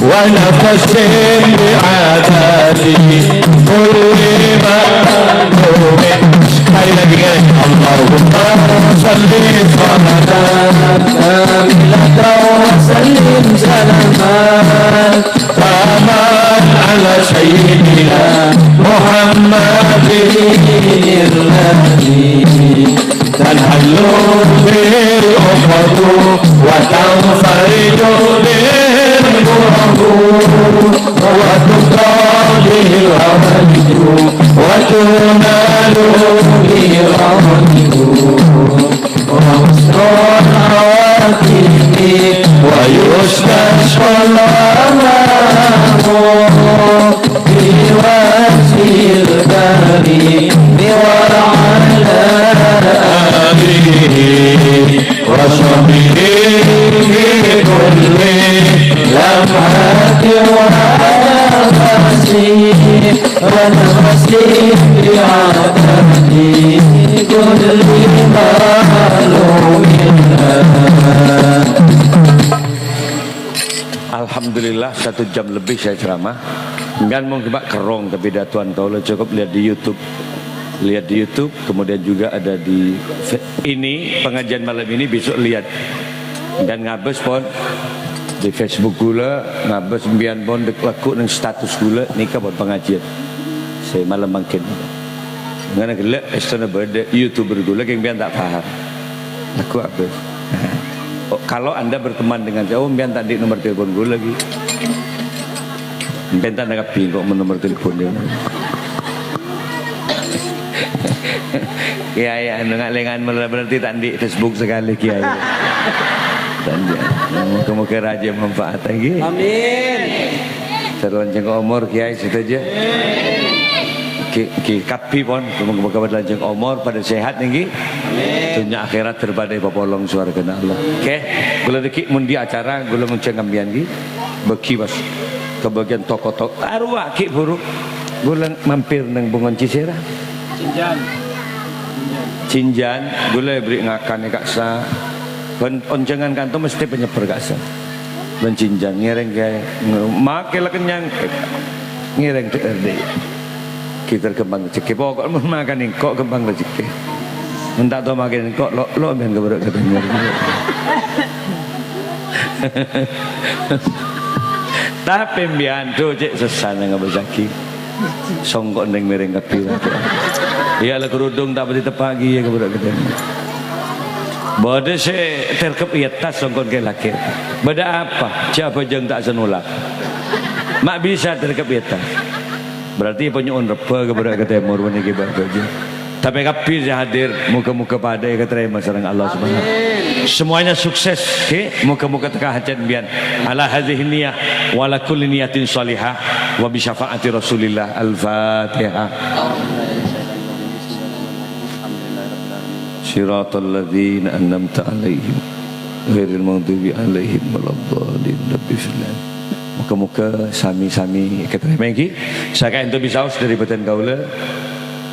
ونفس بعدد كل معلوم. Sekali lagi, ya. اللهم صل صلاة كاملة وسلم سلاما تاما على سيدنا محمد الذي تنحل به العقد وتنفرج به الكرب وتقضى به الحوائج وتنال به الرغائب وحسن الخواتيم ويستسقى الغمام بوجهه الكريم وعلى آله وصحبه في كل لمحة ونفس ونفس بعدد كل معلوم. Alhamdulillah, satu jam lebih saya ceramah. Kan mungkin Pak kerrong, tapi datuan kaula cukup lihat di YouTube. Lihat di YouTube, kemudian juga ada di fe-, ini, pengajian malam ini besok lihat. Kan ngabâs pon di Facebook kaula, ngabâs empèyan pon dek lagu neng status kaula, nèka pon pengajian. Sè malem mangkèn. Ngana ghellâ' èstona bâdâ YouTuber kaula kèng empèyan ta' paham. Lagu apa? Oh, kalau Anda berteman dengan saya, oh, empèyan ta' andi' nomor telepon kaula lagi. Empèyan ta' nangkep bingung mon nomor telepon dia. Kiai, anu, nga' lèngan mula berarti ta' andi' Facebook sekali, Kiai. Ta' andi'. Moga-moga rajâ manfaat, ngghi. Amin. Terlanjang umur, Kiai, sadhâjâ. Ki, ki, kabbhi pon, moga-moga terlanjang umur, padâ sehat, ngghi. Amin. Dunya akhirat terpadâ èpapolong swargana Allah. Oke, kaulâ dhâggi' mon dhi' acara, kaulâ mon jhâ' ngambiyan, ngghi. Bâgi, Mas. Ka bâgiân toko-toko. Arowa, ghi' buru. Kaulâ mampir neng Bungon Cisera. Cenjan. Jinjhân, ghulâ èberri' ngakan è ka'issa'. Bân onjhângan kanto mesthè panyèbbhâr ka'issa'. Bân jinjhân ngèrèng kèyaè, ng-, makè la kennyang, ngèrèng dhâ'âr dhi'. Ghitar ghâmpang rejhekkè. Pokok mon makan engko' ghâmpang rejhekkè. Mon ta' tao makan engko', lo'-lo' bân ka bârâ' ka tèmor. Tapè bân, dhu, cè' sessana ngabâsaghi. Songko' neng mèrèng kabbhi, la. Iyâ, la kerudung ta' patè teppa'aghi, iyâ, ka bârâ' ka tèmor. Bâdâ sè terkep è attas, songko' kè lakè'. Bâdâ apa? Jhâ' abhâjâng ta' sanolak. Ma' bisa terkep è attas. Berarti èpanyo'on rebbhâ ka bârâ' ka tèmor, panèka bâ-, bâjâ. Tapè kabbhi sè hadir, moghâ-moghâ padâ èkatarèma sareng Allah Subhanahu. Amin. Semuanya sukses, ghi. Moghâ-moghâ tekka hajhât bân. Ala hadzihi niyah, wa ala kulli niyatin shalihah, wa bi syafaati Rasulillah. Al-Fatihah. Shiratal ladzina an'amta 'alaihim, ghairil maghdubi 'alaihim waladdallin. Rabbi firli. Moghâ-moghâ sami-sami èkatarèma, ghi. Sakaènto bisaos dâri bhâdhân kaulâ.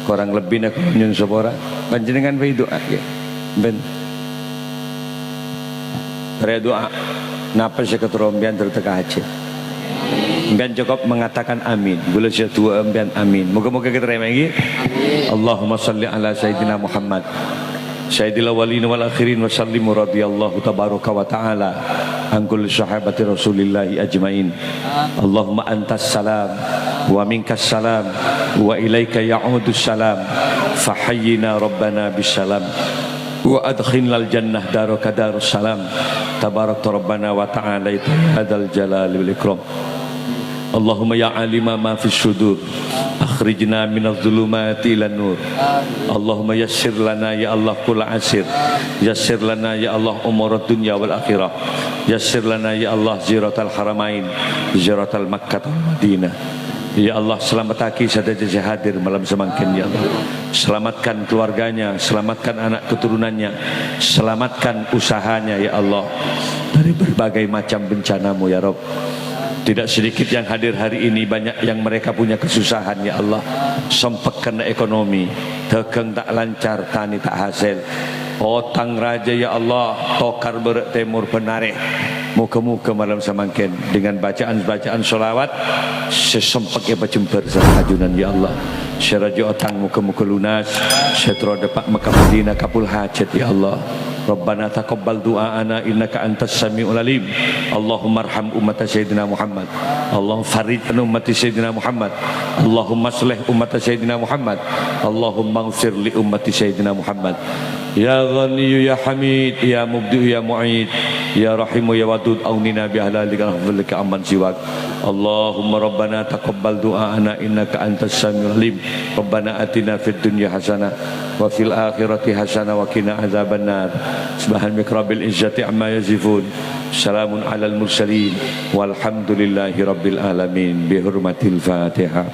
Korang lebbina kaulâ nyo'on sapora. Panjhennengngan bhâi du'a, ghi. Bân. Rè du'a. Napa sè èkaterro bân terro tekka hajhât. Bân cokop mengatakan amin. Ghulâ sè du'a bân amin. Moghâ-moghâ èkatarèma, ghi. Amin. Allahumma shalli ala Sayyidina Muhammad. Sayyidil awwalin wal akhirin wa sallim radhiyallahu tabaraka wa ta'ala an kulli sahabati Rasulillahi ajmain. Allahumma antas salam wa minkas salam wa ilaika ya'udus salam. Fahayyina rabbana bis salam wa adkhilnal jannah daraka darus salam. Tabarakta rabbana wa ta'alaita ya dzal jalali wal ikram. Allahumma ya alima ma fis sudur, akhrijna minadz dzulumati ilan nur. Allahumma yassir lana ya Allah kulla asir. Yassir lana ya Allah umurad dunya wal akhirah. Yassir lana ya Allah ziyaratal haramain, ziyaratal Makkah wal Madinah. Ya Allah, selamataghi sadhâjâ sè hadir malam samangkèn, ya Allah. Selamatkan keluarganya, selamatkan anak keturunannya, selamatkan usahanya, ya Allah, dari berbagai macam bencana-Mu, ya Rabb. Tidak sedikit yang hadir hari ini, banyak yang mereka punya kesusahan, ya Allah. Sèmpèk kènè ekonomi, dhâghâng ta' lancar, tanè ta' hasèl. Otang rajâ, ya Allah, tokar bârâ' tèmor bân arè. Moghâ-moghâ malam samangkèn, dengan bacaan-bacaan sholawat, sè sèmpèk èpajembhâr sareng ajunan, ya Allah. Sè rajâ otang moghâ-moghâ lunas, sè terro dâpa' Mekkah Madinah kabul hajat, ya Allah. Rabbana taqabbal du'aana innaka antas sami'ul alim. Allahummarham ummata Sayyidina Muhammad. Allahumma farrij an ummati Sayyidina Muhammad. Allahumma aslih ummata Sayyidina Muhammad. Allahumma ighfir li ummati Sayyidina Muhammad. Ya Ghaniyyu ya Hamid, ya Mubdi'u ya Mu'id, ya Rahimu ya Wadud, aunina bi halalika an fadlika amman siwak. Allahumma rabbana taqabbal du'aana innaka antas samiul alim. Rabbana atina fid dunya hasanah wa fil akhirati hasanah wa qina adzabannar. Subhana rabbika rabbil izzati amma yasifun. Salamun alal mursalin. Walhamdulillahi rabbil alamin. Bi hurmatil Fatihah.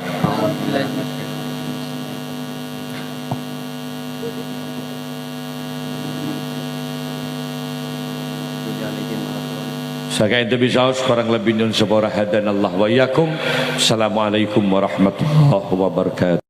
Sakaènto bisaos, korang lebbi nyo'on sapora, hadanallah wa iyyakum. Assalamualaikum warahmatullahi wabarakatuh.